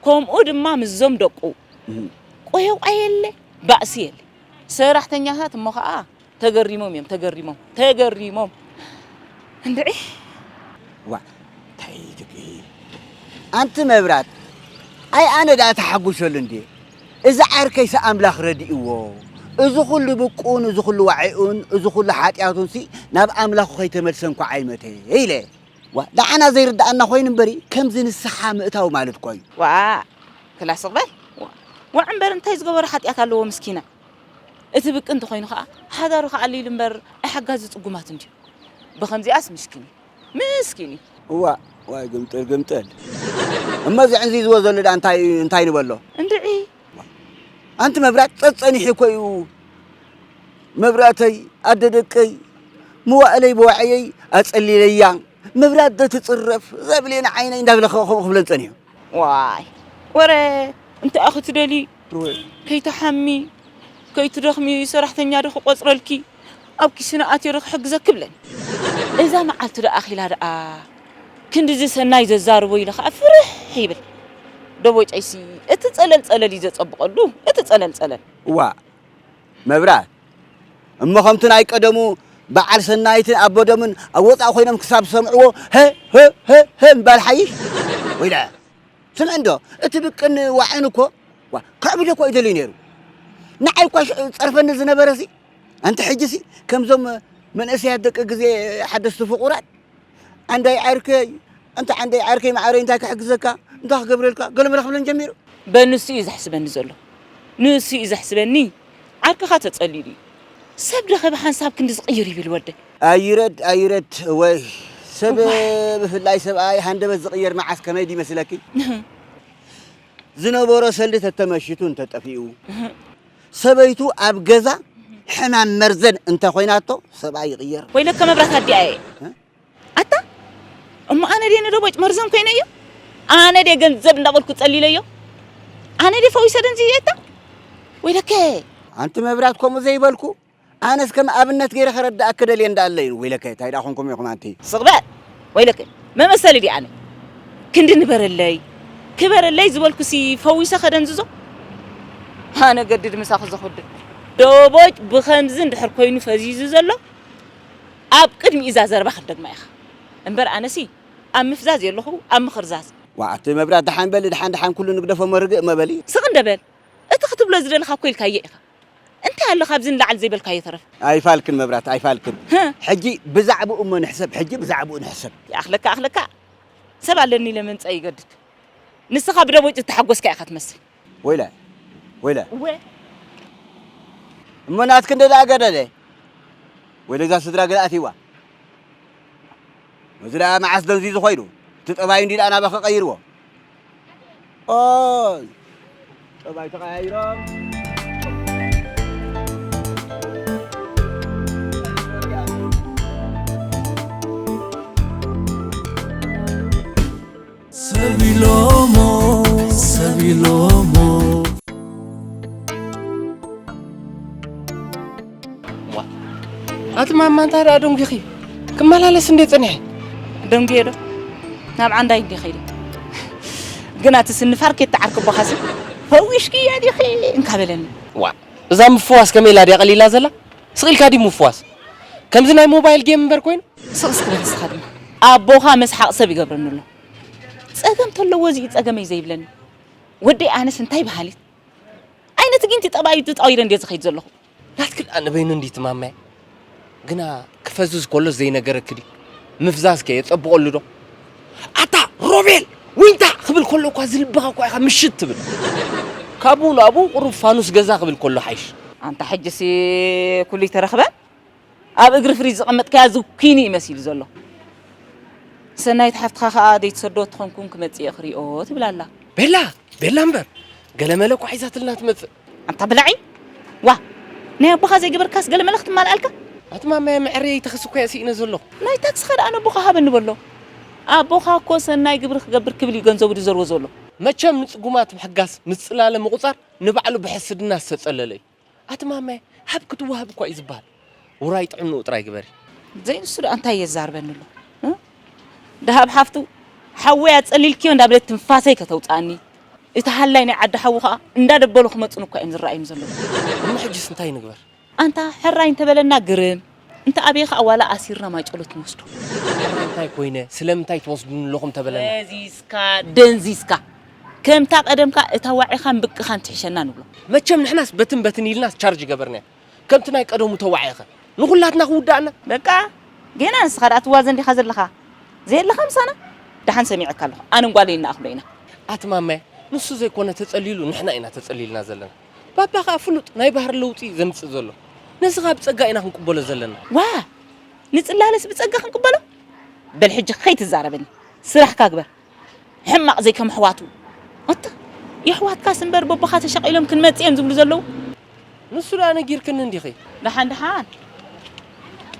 ከምኡ ድማ ምስዞም ደቁ። እም። ቆየቋ የለ፣ ባእሲ የለ። ሰራሕተኛታት እሞ ኸኣ ተገሪሞም እዮም፣ ተገሪሞም፣ ተገሪሞም። እንድዒ። ዋ፣ እንታይ ትብሊ? ኣንቲ መብራት፣ ኣይ ኣነ ደኣ ተሓጒሰሉ እንድየ። እዚ ዓርከይሲ ኣምላኽ ረዲእዎ። እዚ ኹሉ ብቁን፣ እዚ ኹሉ ዋዒኡን፣ እዚ ኹሉ ሓጢኣቱንሲ ናብ ኣምላኹ ከይተመልሰ እንኳዕ ኣይመተ ኢለ። ዋ፣ ንዓና ዘይርድኣና ኮይኑ እምበሪ፣ ከምዚ ንስሓ ምእታው ማለት እኮ እዩ። ዋ፣ ክላስ እቕበል። ዋ፣ ዋዕ እምበር እንታይ ዝገበሮ ሓጢኣት ኣለዎ ምስኪና? እቲ ብቂ እንተኾይኑ ኸኣ ሓዳሩ ኸኣ ኣሊሉ እምበር ኣይሓጋዚ ጽጉማት እንድዩ። ብኸምዚኣስ ምስኪን እዩ። ምስኪን እዩ። እዋ፣ ዋይ ግምጥል ግምጥል። እሞ እዚ ዕንዚዝዎ ዘሎ ደኣ እንታይ፣ እንታይ ንበሎ? እንድዒ። ኣንቲ መብራት ጸጸኒሑ እኮ እዩ። መብራተይ፣ ኣደ ደቀይ፣ መዋእለይ ብዋዕየይ ኣጸሊለያ። መብራት ዶ ትጽረፍ? ዘብሌን ዓይነይ እንዳበለ ከ-፣ ከምኡ ክብለን ጸኒሑ። ዋይ፣ ወረ፣ እንታይ ኢኺ ትደልዪ? ወይ። ከይትሓሚ፣ ከይትደኽሚ፣ ሰራሕተኛ ዶ ክቆጽረልኪ? ኣብ ኪስና ኣትዮ ዶ ክሕግዘኪ ብለን። እዛ መዓልቲ ደኣ ኣኺላ ደኣ፣ ክንድዚ ሰናይ ዘዛርቦ ኢለ ኸኣ ፍርሕ ይብል። ዶ ቦጨይሲ፣ እቲ ጸለል ጸለል እዩ ዘጸብቐሉ፣ እቲ ጸለል ጸለል። እዋ፣ መብራት፣ እሞ ከምቲ ናይ ቀደሙ በዓል ሰናይትን ኣቦ ደምን ኣብ ወጻኢ ኮይኖም ክሳብ ዝሰምዕዎ፣ ሀ፣ ሀ፣ ሀ፣ ሀ ምባል ሓይሽ? ወይለ፣ ስምዕ እንዶ፣ እቲ ብቅን ዋዕን እኮ፣ ዋ፣ ከዕብዶ እኮ እዩ ደልዩ ነይሩ። ንዓይ እኳ ሽዑ ጸርፈኒ ዝነበረሲ፣ ኣንቲ ሕጂሲ፣ ከምዞም መንእሰያት ደቂ ግዜ ሓደስቲ ፍቑራት፣ ዓንዳይ ዓርከይ፣ ኣንታ ዓንዳይ ዓርከይ ማዕረይ እንታይ ክሕግዘካ፣ እንታይ ክገብረልካ፣ ገለ መለ ክብለን ጀሚሩ። በል ንሱ እዩ ዘሕስበኒ ዘሎ። ንሱ እዩ ዘሕስበኒ። ዓርክኻ ተጸሊሉ እዩ። ሰብ ደኸ ብሓንሳብ ክንዲ ዝቕይር ይብል ወደይ። ኣይረድ፣ ኣይረድ፣ ወይ ሰብ እዋይ። ብፍላይ ሰብኣይ ሃንደበት ዝቕየር መዓስ ከመይ ድዩ መስለኪ? ዝነበሮ ሰልዲ ተተመሽቱ እንተጠፊኡ፣ ሰበይቱ ኣብ ገዛ ሕማም መርዘን እንተኾይናቶ ሰብኣይ ይቕየር። ወይለከ መብራት ኣዲኣ እየ። እ? ኣታ፣ እሞ ኣነ ድየ ንደቦጭ መርዘን ኮይነዮ? ኣነ ድየ ገንዘብ እንዳበልኩ ጸሊለዮ? ኣነ ድየ ፈዊሰ ደንዝየታ? ወይለከ። ኣንቲ መብራት ከምኡ ዘይበልኩ፣ ኣነስ ከም ኣብነት ገይረ ከረድኣኪ ደልየ እንዳ ኣለዩ። ወይለከ፣ እንታይ ደኣ ኮንኩም ኢኹም ኣንቲ? ስቕ በል። ወይለከ፣ መመሰሊ ድየ ኣነ? ክንዲ ንበረለይ፣ ክበረለይ ዝበልኩሲ ፈዊሰ ከደንዝዞ? ኣነ ገድድ ምሳኺ ዘኹድድ። ደቦጭ ብኸምዚ እንድሕር ኮይኑ ፈዚዙ ዘሎ፣ ኣብ ቅድሚኡ እዛ ዘረባ ክንደግማ ኢኻ። እምበር ኣነሲ ኣብ ምፍዛዝ የለኹ፣ ኣብ ምኽርዛዝ። ዋ፣ ኣቲ መብራት፣ ደሓን በሊ፣ ደሓን፣ ደሓን፣ ኩሉ ንግደፎ እሞ ርግእ እሞ በሊ። ስቕ እንደ በል። እቲ ክትብሎ ዝደለኻ እኮ ኢልካዮ ኢኻ። እንታይ ኣሎ ካብዚ ንላዕሊ ዘይበልካዮ ተረፍ? ኣይፋልክን መብራት፣ ኣይፋልክን። ህእ። ሕጂ ብዛዕባኡ እሞ ንሕሰብ፣ ሕጂ ብዛዕባኡ ንሕሰብ። ይኣኽለካ፣ ኣኽለካ። ሰብ ኣለኒ ኢለ ምምጻእ ይገድድ። ንስኻ ብደቦጭ ዝተሓጎስካ ኢኻ ትመስል። ወይለ፣ ወይለ። እወ። እሞ ናትክን ደኣ ገደደ። ወይለ እዛ ስድራ ገለ ኣትይዋ። እዚ ደኣ መዓስ ደንዝዩ ዝኾይኑ? እቲ ጠባዩ እንዲ ደኣ ናባኺ ቀይርዎ። ኦይ፣ ጠባይ ተቐያይሮም። ሰብ ኢሎሞ፣ ሰብ ኢሎሞ። ዋ፣ ኣቲ ማማ እንታይ ደኣ ደንጒኺ? ክመላለስ እንዴ ጸኒሐ? ደንጉየ ዶ? ናብ ዓንዳይ እንዴ ኸይደ? ግን ኣቲ ስንፋር ኬት ተዓርክ ቦኻሲ ፈዊሽኪ እያ ዲኺ እንካ በለኒ። ዋ፣ እዛ ምፍዋስ ከመይ ኢላ ድያ ቀሊላ ዘላ? ስቕ ኢልካ ድዩ ምፍዋስ? ከምዚ ናይ ሞባይል ጌም እምበር ኮይኑ? ስቕ እስኪ በል ንስኻ ድማ። ኣቦኻ መስሓቕ ሰብ ይገብረኒ ኣሎ። ጸገም ተለዎ እዚ እዩ ጸገመይ ዘይብለኒ። ወደይ ኣነስ እንታይ በሃሊት? ዓይነት ጊንቲ ጠባዩ ተጣዊረ እንድየ ዝኸይድ ዘለኹ። ናትክል ኣነ በይኑ እንዲ ትማማየ። ግና ክፈዝዝ ከሎ ዘይነገረክ ድዩ? ምፍዛዝ ከ የጸብቐሉ ዶ? ኣታ ሮቤል ዊንታ ክብል ከሎ እኳ ዝልብኻ እኳ ኢኻ ምሽት ትብል። ካብኡ ናብኡ ቁሩብ ፋኑስ ገዛ ክብል ከሎ ሓይሽ። ኣንታ ሕጅሲ ኩሉ ይተረኽበ? ኣብ እግሪ ፍሪጅ ዘቐመጥካያ ዝኩኒ እዩ መሲሉ ዘሎ። ሰናይት ሓፍትኻ ኸኣ ዘይትሰዶ ትኾንኩም ክመጽእ እየ ክሪኦ ትብል ኣላ። ቤላ፣ ቤላ እምበር፣ ገለመለ እኳ ሒዛትልና ትመጽእ። ኣንታ ብላዒ፣ ዋ፣ ናይ ኣቦኻ ዘይገበርካስ ገለመለ ክትማልኣልካ? ኣቲ ማማየ መዐረየይ ተኸስ እኮ እየ ስኢነ ዘለኹ። ናይ ታክስኻ ደኣ ነቦኻ ሃበኒ በሎ። ኣቦኻ እኮ ሰናይ ግብሪ ክገብር ክብል እዩ ገንዘቡ ዝዘርዎ ዘሎ። መቸም ንጽጉማት ምሕጋዝ፣ ምጽላለ ምቑጻር ንባዕሉ ብሕስድና ዝተጸለለ እዩ። ኣቲ ማማየ፣ ሃብ ክትወሃብ እኳ እዩ ዝበሃል። ውራይ ጥዕንኡ ጥራይ ግበሪ። ዘይንሱ ደኣ እንታይ የዛርበኒ ኣሎ? እ? ደሃብ ሓፍቱ፣ ሓወይ ኣጸሊልክዮ እንዳበለት ትንፋሰይ ከተውጽኣኒ። እቲ ሃላይ ናይ ዓዲ ሓዉ ኸኣ እንዳደበሉ ክመጹን እኳ እዮም ዝረኣዩኒ ዘለዉ። እሞ ሕጅስ እንታይ ንግበር? ኣንታ ሕራይ እንተበለና ግርም፣ እንተ ኣበየ ኸኣ ዋላ ኣሲርና ማይጨሎት ንወስዶ። ሕራይ እንታይ ኮይነ? ስለምንታይ ትወስዱኒ ኣለኹም ተበለና? ፈዚዝካ፣ ደንዚዝካ። ከምታ ቀደምካ እታ ዋዒኻን ብቅኻን ትሕሸና ንብሎ። መቸም ንሕናስ በትን በትን ኢልናስ ቻርጅ ገበርናዮ። ከምቲ ናይ ቀደሙ ተዋዒኸ ንኹላትና ክውዳእና። በቃ፣ ጌና ንስኻ ደኣ ትዋዘን ዲኻ ዘለኻ? ዘየለኻ ምሳና? ደሓን ሰሚዐካ ኣለኹ። ኣነን ጓለይን ንኣኽሎ ኢና። ኣቲ ማማየ፣ ንሱ ዘይኮነ ተጸሊሉ፣ ንሕና ኢና ተጸሊልና ዘለና። ባባ ከኣ ፍሉጥ ናይ ባህሪ ለውጢ ዘምጽእ ዘሎ። ነዚ ከኣ ብጸጋ ኢና ክንቅበሎ ዘለና። ዋ! ንጽላለስ ብጸጋ ክንቅበሎ? በል ሕጂ ከይትዛረበኒ። ስራሕካ ግበር። ሕማቕ ዘይከም ኣሕዋቱ። ኣታ፣ የሕዋትካስ እምበር በቦኻ ተሻቒሎም ክንመጽእ እዮም ዝብሉ ዘለዉ። ንሱ ደኣ ነጊርክኒ እንዲኺ። ደሓን ደሓን።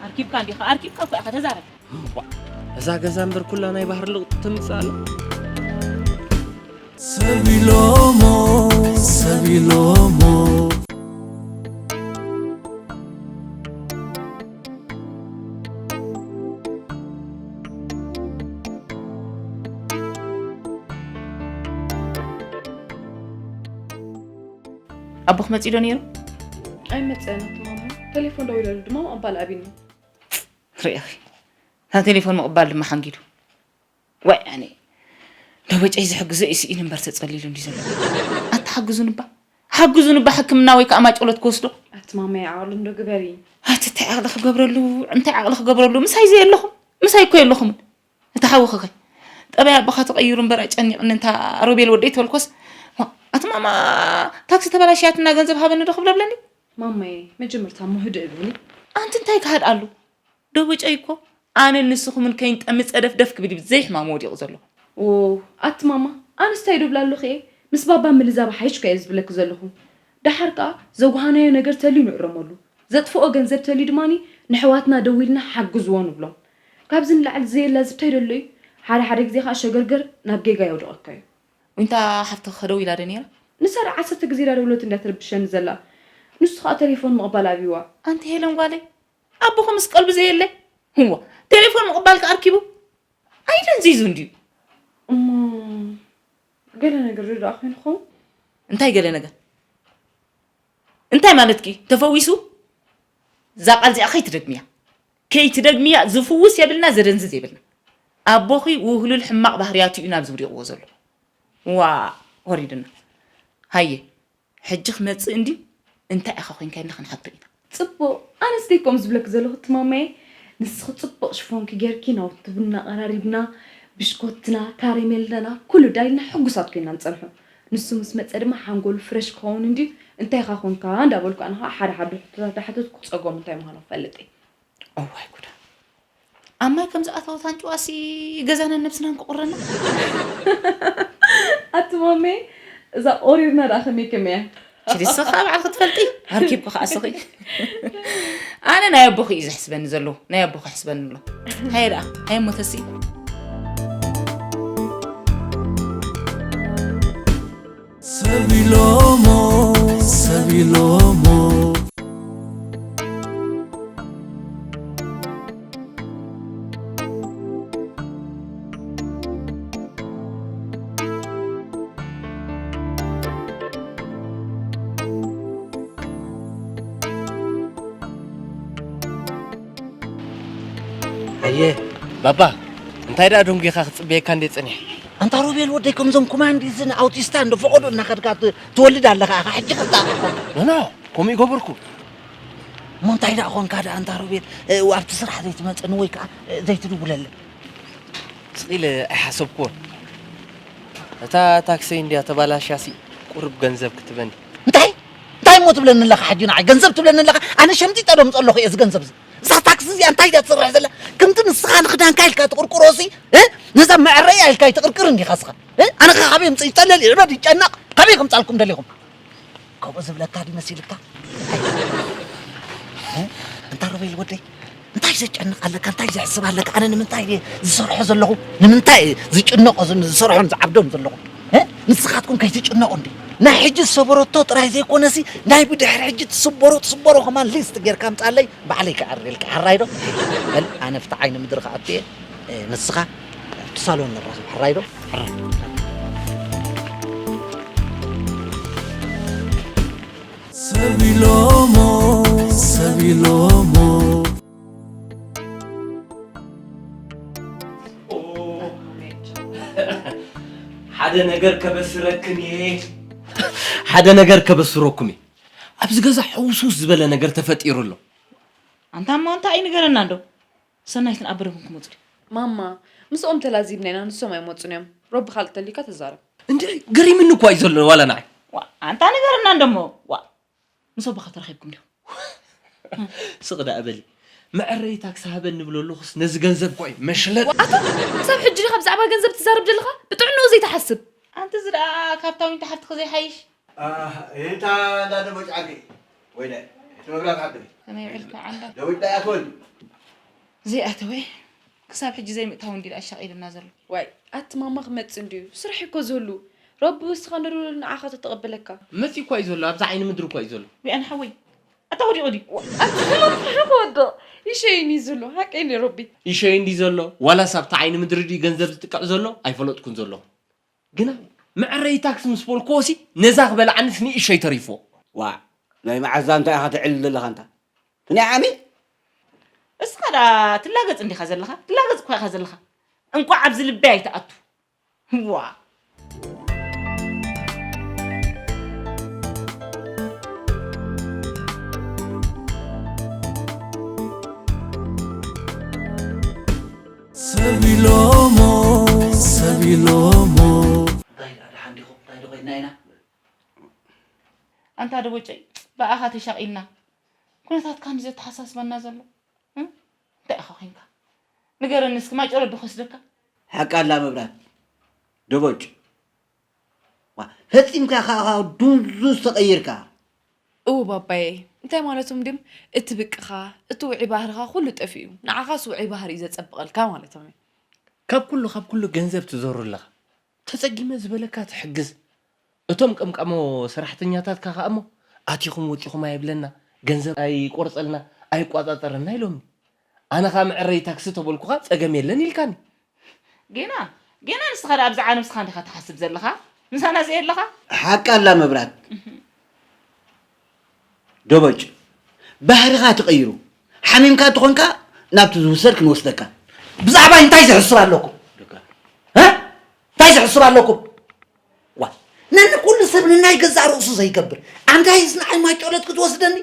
ኣርኪብካ እንዲኻ፣ ኣርኪብካ እኮ ኢኻ፣ ተዛረብ። እምቧ፣ እዛ ገዛ እምበር ኩላ ናይ ባህሪ ለውጢ ተምጽእ ኣላ። ሰብ ኢሎሞ፣ ሰብ ኢሎሞ። ኣቦኽ መጺኡ ዶ ነይሩ? ኣይመጸን ኣቲ ማማ። ቴሌፎን ደዊለሉ ድማ ምቕባል ኣቢኒ። ርኢኺ። እታ ቴሌፎን ምቕባል ድማ ሓንጊዱ። ዋይ ኣነ። ደበጨይ ዝሕግዞ እዩ ስኢኑ እምበር ተጸሊሉ እንዲ ዘሎ። ኣታ ሓግዙኒ እባ። ሓግዙኒ እባ ሕክምና ወይ ከኣ ማጨሎት ክወስዶ። ኣቲ ማማይ ዓቕሊ እንዶ ግበሪ። ኣቲ እንታይ ዓቕሊ ክገብረሉ፣ እንታይ ዓቕሊ ክገብረሉ፣ ምሳይ ዘየለኹም፣ ምሳይ እኮ የለኹምን። እታ ሓውኺ ከ? ጠባይ ኣቦኻ ተቐይሩ እምበር ኣጨኒቕኒ እንታ ሮቤል ወደይ ተበልኮስ፣ ዋ፣ ኣቲ ማማ ታክሲ ተበላሽያትና ገንዘብ ሃበኒ ዶ ክብለብለኒ? ማማየ፣ መጀመርታ እሞ ህድእ በሊ። ኣንቲ እንታይ ክሃድኣሉ? ደቦጨይ እኮ ኣነን ንስኹምን ከይንጠሚ ጸደፍደፍ ክብል እዩ ብዘይ ሕማሙ ወዲቑ ዘሎ። ኦ፣ ኣቲ ማማ፣ ኣነስ እንታይ ዶ ብላ ኣለኹ እየ? ምስ ባባ ምልዛብ ሓይሽካ እየ ዝብለኪ ዘለኹ። ደሓር ከኣ ዘጓሃናዮ ነገር ተልዩ ንእረመሉ። ዘጥፍኦ ገንዘብ ተልዩ ድማኒ ንሕዋትና ደዊልና ሓግዝዎ ንብሎም። ካብዚ ንላዕሊ ዘየላ ዝብታይ ደሎ እዩ? ሓደ ሓደ ግዜ ከኣ ሸገርገር ናብ ጌጋ የውድቐካ እዩ። ዊንታ ሓፍትኺ ከ ደዊላ ዶ ነይራ? ንሳ ደኣ ዓሰርተ ግዜ ዳ ደውለት እንድያ ትርብሸኒ ዘላ። ንሱ ከኣ ቴሌፎን ምቕባል ኣብይዋ። ኣንቲ ሄለን ጓለይ፣ ኣቦኹምስ ቀልቡ ዘየለ? ህዋ፣ ቴሌፎን ምቕባል ከ ኣርኪቡ? ኣይደንዚዙ እንድዩ። እሞ ገለ ነገር ዶ ደኣ ኮይኑ ኸውን? እንታይ ገለ ነገር? እንታይ ማለትኪ? ተፈዊሱ? እዛ ቃል እዚኣ ከይትደግምያ። ከይትደግምያ፣ ዝፍውስ የብልና፣ ዘደንዝዝ የብልና። ኣቦኺ ውህሉል ሕማቕ ባህርያቱ እዩ ናብዚ ውዲቕዎ ዘሎ። ዋ፣ ወሪድና። ሃየ፣ ሕጂ ክመጽእ እንድዩ፣ እንታይ ኢኻ ኮይንካ ኢልና ክንሓቶ ኢና። ጽቡቕ፣ ኣነስ ደይ ከምኡ ዝብለኪ ዘለኹ እቲ ማማየ፣ ንስኺ ጽቡቕ ሽፎንኪ ጌርኪ፣ ናውቲ ቡና ቀራሪብና፣ ብሽኮትና፣ ካረሜልናና፣ ኩሉ ዳይልና ሕጉሳት ኮይንና ንጸንሖ። ንሱ ምስ መጸ ድማ ሓንጎሉ ፍረሽ ክኸውን እንድዩ፣ እንታይ ኢኻ ኮንካ እንዳበልኩ ኣነ ኸኣ ሓደ ሓደ ሕቶታት እንዳሓተትኩ ጸገሙ እንታይ ምዃኑ ክፈልጥ እየ። እዋይ ጉዳ። ኣብ ማይ ከም ዝኣተወት ኣንጭዋሲ ገዛናን ነብስናን ክቑረና። ኣቲ ማሜ፣ እዛ ኦሪርና ደኣ ከመይ ከመይ እያ? ችዲ፣ ንስኺ ከኣ ባዕልኺ ትፈልጢ፣ ኣርኪብኪ ከኣ እስኺ። ኣነ ናይ ኣቦኺ እዩ ዘሕስበኒ ዘሎ፣ ናይ ኣቦኺ ሕስበኒ ኣሎ። ሃየ ደኣ፣ ሃየ እሞ ተስኢ። ሰብ ኢሎሞ፣ ሰብ ኢሎሞ። ኣየ፣ ባባ፣ እንታይ ደኣ ደንጒኻ ክጽበየካ እንደ ጸኒሐ? ኣንታ ሮቤል ወደይ፣ ከምዞም ኮማንዲዝን ኣውቲስታ እንዶ ፈቐዶ እናኸድካ ት-፣ ትወልድ ኣለኻ ኢኻ፣ ሕጂ ኸጣ። ኖ፣ ኖ፣ ከምኡ ይገበርኩ። እሞ እንታይ ደኣ ኾንካ ደኣ ኣንታ ሮቤል፣ እ፣ ኣብቲ ስራሕ ዘይትመጽእኒ ወይ ከኣ፣ እ፣ ዘይትድውለለይ? ስቕ ኢለ ኣይሓሰብኩዎን። እታ ታክሰይ እንድያ ተባላሽያሲ ቁሩብ ገንዘብ ክትበኒ። እንታይ? እንታይ እሞ ትብለኒ ኣለኻ ሕጂ ንዓይ? ገንዘብ ትብለኒ ኣለኻ? ኣነ ሸምጢጠ ዶ ምጸለኹ እየ እዚ ገንዘብ እዚ? እዛ ታክሲ እዚኣ እንታይ ድያ ትሰርሕ ዘላ? ከምቲ ንስኻ ንኽዳንካ ኢልካ ትቕርቅሮሲ፣ እ? ነዛ መዐረያ ኢልካ ኣይትቕርቅርን ዲኻ እስኻ? እ? ኣነ ኸ ካበይ ኣምጽእ? ይጠለል፣ ይዕበድ፣ ይጨነቕ፣ ካበይ ከምጻልኩም ደሊኹም? ከምኡ ዝብለካ ድዩ መሲልካ? እ? እንታ ሮቤል ወደይ፣ እንታይ ዘጨንቕ ኣለካ? እንታይ ዘሕስብ ኣለካ? ኣነ ንምንታይ እየ ዝሰርሖ ዘለኹ? ንምንታይ እየ ዝጭነቖ፣ ዝን-፣ ዝሰርሖን ዝዓብዶን ዘለኹ? እ? ንስኻትኩም ከይትጭነቑ እንዲ። ናይ ሕጂ ዝሰበረቶ ጥራይ ዘይኮነሲ፣ ናይ ብድሕሪ ሕጂ ትስበሮ፣ ትስበሮ ከማን ሊስት ጌርካ ኣምጻለይ፣ ባዕለይ ክዓርር ኢልካ፣ ሕራይ ዶ? በል፣ ኣነ ኣብቲ ዓይኒ ምድሪ ክኣቱ እየ። እ፣ ንስኻ ኣብቲ ሳሎን ንራኸብ፣ ሕራይ ዶ? ሕራይ። ሰብ ኢሎሞ፣ ሰብ ኢሎሞ። ሓደ ነገር ከበስረክን እየ። ሓደ ነገር ከበስረኩም እየ። ኣብዚ ገዛ ሕውስውስ ዝበለ ነገር ተፈጢሩ ኣሎ። ኣንታ እሞ እንታይ እዩ ንገረና እንዶ? ሰናይትን ኣበረኹም ክመጹ ድዩ? ማማ፣ ምስኦም ተላዚብና ኢና፣ ንሶም ኣይመጹን እዮም። ረቢ ካልእ ተልዩካ ተዛረብ። እንዴ፣ ገሪምኒ እኮ እዩ ዘሎ ዋላ ንዓይ። ዋ፣ ኣንታ ንገረና እንደሞ። ዋ፣ ምስ ኣቦኻ ተራኺብኩም ዲኹም? ስቕ ደኣ በሊ። መዐረይ ታክሲ ሃበኒ ንብሎ ኣለኹስ ነዚ ገንዘብ እኮ እዩ መሽለጥ። ኣታ ክሳብ ሕጂ ዲኻ ብዛዕባ ገንዘብ ትዛረብ ዘለኻ? ብጥዕንኡ ዘይትሓስብ። ኣንቲ እዚ ደኣ ካብ ታዊንታ ሓፍትኺ ዘይሓይሽ? ኣህ፣ እንታ እንዳ ደቦጭ ዓርከይ። ወይለ፣ እቲ መብራት ዓርከይ። ከመይ ውዒልካ ዓንዳ? ደቦጭ ዳኣ ኣትወል። ዘይኣተወ ክሳብ ሕጂ ዘይምእታው እንዲ ኣሻቒልና ዘሎ። ዋይ፣ ኣቲ ማማ ክመጽእ እንድዩ። ስራሕ እኮ ዝህሉ። ረቢ ወስኻ ንድውል ንዓኻ ተተቐበለካ። መጺኡ እኳ እዩ ዘሎ፣ ኣብዛ ዓይኒ ምድሪ እኳ እዩ ዘሎ። ዊኣን ሓወይ፣ ኣታ ወዲቑ ድዩ? ኣቲ ክመጽእ ክወድቕ። ይሸይን እዩ ዘሎ። ሓቀይ ነይ ረቢ። ይሸይ እንዲ ዘሎ፣ ዋላስ ኣብታ ዓይኒ ምድሪ ድዩ ገንዘብ ዝጥቀዕ ዘሎ? ኣይፈለጥኩን ዘሎ። ግና መዐረይ ታክሲ ምስ በልክዎ ሲ ነዛ ክበልዓንስ ንእሸይ ተሪፍዎ። ዋ፣ ናይ መዓዛ እንታይ ኢኻ ትዕልል ዘለኻ እንታ? ናይ ዓሚ? እስኻ ደኣ ትላገጽ እንዲኻ ዘለኻ? ትላገጽ እኳ ኢኻ ዘለኻ። እንቋዕ ኣብዚ ልበይ ኣይትኣቱ። ዋ። ሰብ ኢሎሞ፣ ሰብ ኢሎሞ። እንታይ ደኣ ደሓን ዲኹም? እንታይ ዶ ኮይንና ኢና? ኣንታ ደቦጨይ፣ ብኣኻ ተሻቒልና። ኩነታትካ እንዲ ዘተሓሳስበና ዘሎ። እም? እንታይ ኢኻ ኮይንካ? ንገረኒ እስኪ፣ ማጨሎ ዶ ክወስደካ? ሓቃ ኣላ መብራት። ደቦጭ። ዋ፣ ፈጺምካ ከኣ ዱንዙዝ ተቐይርካ። እው ባባየ፣ እንታይ ማለቶም ድም? እቲ ብቅኻ፣ እቲ ውዑይ ባህርኻ ኩሉ ጠፊኡ። ንዓኻስ ውዑይ ባህሪ እዩ ዘጸብቐልካ ማለቶም እዩ። ካብ ኩሉ፣ ካብ ኩሉ ገንዘብ ትዘሩ ኣለኻ። ተጸጊመ ዝበለካ ትሕግዝ። እቶም ቀምቃሞ ሰራሕተኛታትካ ከኣ እሞ፣ ኣቲኹም ወጺኹም ኣይብለና፣ ገንዘብ ኣይቆርጸልና፣ ኣይቋጻጸረና ኢሎምኒ። ኣነ ከኣ መዐረይ ታክሲ ተበልኩኻ ጸገም የለን ኢልካኒ። ጌና፣ ጌና ንስኻ ደኣ ብዛዕባ ነብስኻ እንዲኻ ትሓስብ ዘለኻ? ምሳና ዘየለኻ? ሓቃ ኣላ መብራት። ደቦጭ፣ ባህርኻ ተቐይሩ። ሓሚምካ እንተኾንካ ናብቲ ዝውሰድ ክንወስደካ። ብዛዕባይ እንታይ ዝሕስብ ኣለኩም? እ? እንታይ ዝሕስብ ኣለኩም? ዋ፣ ነኒ ኩሉ ሰብ ንናይ ገዛእ ርእሱ ዘይገብር። ኣንታይ እዚ ንዓይ ማይ ጨሎት ክትወስደኒ?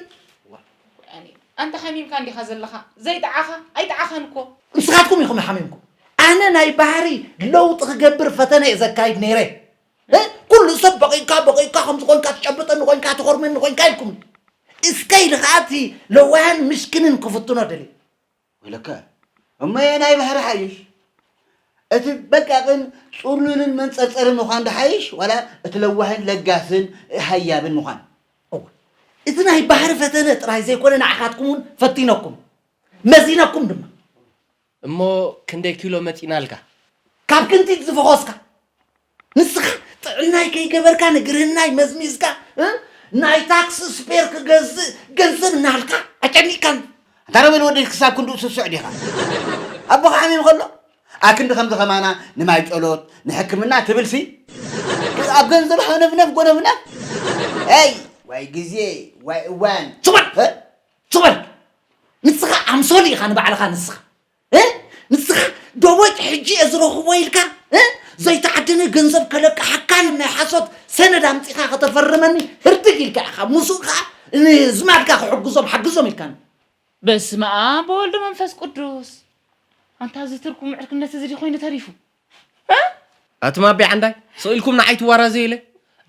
ኣንታ ሓሚምካ እንዲኻ ዘለኻ። ዘይጠዓኻ፣ ኣይጠዓኻን እኮ። ንስኻትኩም ኢኹም ሓሚምኩም። ኣነ ናይ ባህሪ ለውጢ ክገብር ፈተነ እየ ዘካይድ ነይረ። እ? ኩሉ ሰብ በቒቕካ፣ በቒቕካ፣ ከምዚ ኮይንካ ትጨብጠኒ ኮይንካ፣ ትኾርመኒ ኮይንካ ኢልኩም። እስከ ኢሉ ኸኣ እቲ ለዋህን ምሽክንን ክፍትኖ ደልየ። ወይለከ፣ እሞ ናይ ባህሪ ሓይሽ? እቲ በቃቕን ጽሉልን መንጸርጸርን ምዃን ዶ ሓይሽ፣ ዋላ እቲ ለዋህን ለጋስን ሃያብን ምዃን? እወ፣ እቲ ናይ ባህሪ ፈተነ ጥራይ ዘይኮነ ንዓኻትኩም እውን ፈቲነኩም፣ መዚነኩም ድማ። እሞ ክንደይ ኪሎ መጺናልካ? ካብ ክንቲት ዝፈኾስካ። ንስኻ ጥዕናይ ከይገበርካ ንግርህናይ መዝሚዝካ፣ እ? ናይ ታክሲ ስፔር ክገዝእ ገንዘብ እናሃልካ ኣጨኒቕካኒ። ኣንታ ሮቤል ወደይ ክሳብ ክንድኡ ስሱዕ ዲኻ? ኣቦኻ ሓሚም ከሎ ኣክንዲ ከምዚ ከማና ንማይ ጸሎት፣ ንሕክምና ትብልሲ ኣብ ገንዘብ ሃነፍነፍ ጎነፍነፍ። ኤይ፣ ዋይ ግዜ፣ ዋይ እዋን። ስቕ በል! እ? ስቕ በል! ንስኻ ኣምሶል ኢኻ ንባዕልኻ ንስኻ። እ? ንስኻ ደቦጭ ሕጂ እየ ዝረኽቦ ኢልካ፣ እ? ዘይተዓደነ ገንዘብ ከለቅሓካን ናይ ሓሶት ሰነድ ኣምጺኻ ከተፈርመኒ ህርድግ ኢልካ ኢኻ። ምስኡ ከኣ ንዝማድካ ክሕግዞም ሓግዞም ኢልካኒ። በስመ ኣብ ወወልድ መንፈስ ቅዱስ። ኣንታ እዚ ትርጉም ዕርክነት እዚ ድዩ ኮይኑ ተሪፉ? እ? ኣቱም ኣቢ ዓንዳይ፣ ስቕ ኢልኩም ንዓይ ትዋራዘዩ ኢለ።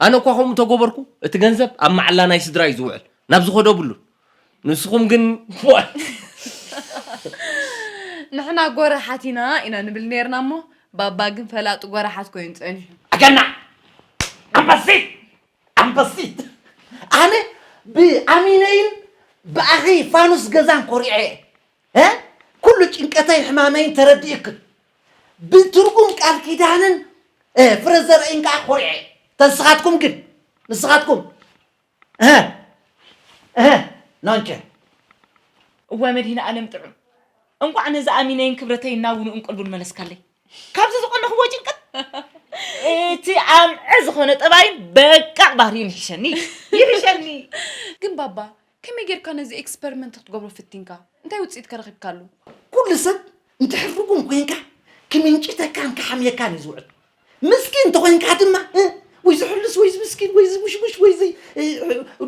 ኣነ እኳ ከምኡ ተገበርኩ፣ እቲ ገንዘብ ኣብ መዓላ ናይ ስድራ እዩ ዝውዕል። ናብ ዝኸዶ ብሉን። ንስኹም ግን፣ ንሕና ጎራሓት ኢና ኢና ንብል ነይርና እሞ፣ ባባ ግን ፈላጢ ጎራሓት ኮይኑ ጸኒሑ። ኣገና! ኣንበሲት! ኣንበሲት! ኣነ ብኣሚነይን ብኣኺ ፋኑስ ገዛን ኮሪዐ እየ። እ? ኩሉ ጭንቀተይ ሕማመይን ተረዲእክን። ብትርጉም ቃል ኪዳንን፣ እ፣ ፍረ ዘርእን ከኣ ኮሪዐ። ተንስኻትኩም ግን፣ ንስኻትኩም፣ እህ፣ እህ፣ ኖንቸ። እዋይ መድህን ኣለም ጥዑም። እንቋዕ ነዚ ኣሚነይን ክብረተይን ናብ ውኑእን ቅልቡን መለስካለይ። ካብዚ ዝቐነኽዎ ጭንቀት፣ እቲ ኣምዐ ዝኾነ ጠባይን በቃቕ ባህርይን ይሕሸኒ፣ ይሕሸኒ። ግን ባባ፣ ከመይ ጌርካ ነዚ ኤክስፐሪመንት ክትገብሮ ፍቲንካ? እንታይ ውጽኢት ከ ረኺብካሉ? ኩሉ ሰብ እንድሕር ርጉም ኮይንካ ክምንጭተካን ክሓምየካን እዩ ዝውዕል። ምስኪን እንተኾይንካ ድማ፣ እ፣ ወይ ዝሕልስ ወይ ዝምስኪን ወይ ዝምሽምሽ ወይ ዚ-፣ እ፣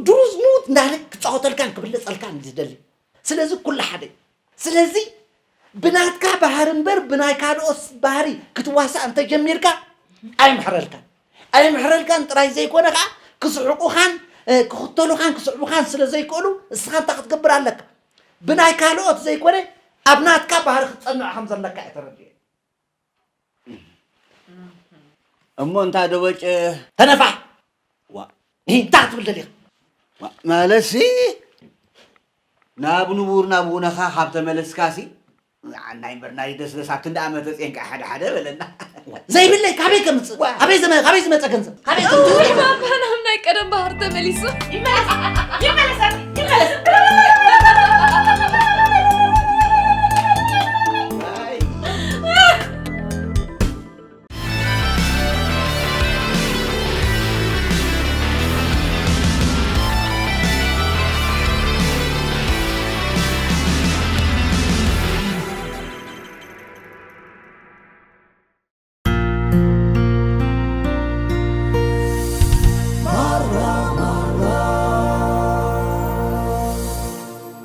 ድሩዝ ሙት እንዳለ ክጻወተልካን ክብለጸልካን እዩ ዝደሊ። ስለዚ ኩሉ ሓደ እዩ። ስለዚ ብናትካ ባህሪ እምበር ብናይ ካልኦት ባህሪ ክትዋሳእ እንተጀሚርካ ኣይምሕረልካን። ኣይምሕረልካን ጥራይ ዘይኮነ ከዓ ክስሕቁኻን ክኽተሉኻን ክስዕቡኻን ስለ ዘይክእሉ እስኻ እንታይ ክትገብር ኣለካ? ብናይ ካልኦት ዘይኮነ ኣብ ናትካ ባህሪ ክትፀንዕ ከም ዘለካ እየ ተረዲኤ። እሞ እንታ ደበጭ ተነፋሕ። ዋ እንታይ ክትብል ደሊኻ? ማለትሲ ናብ ንቡር ናብ ውነኻ ካብ ተመለስካሲ ናይ እምበር ናይ ደስደስ ኣብ ክንዲ ዓመተ ጼንካ ሓደ ሓደ በለና። ዘይብለይ ካበይ ከምፅእ? ካበይ ዝመ- ካበይ ዝመፀ ገንዘብ? ካበይ ከምፅእ? ናብ ናይ ቀደም ባህር ተመሊሱ።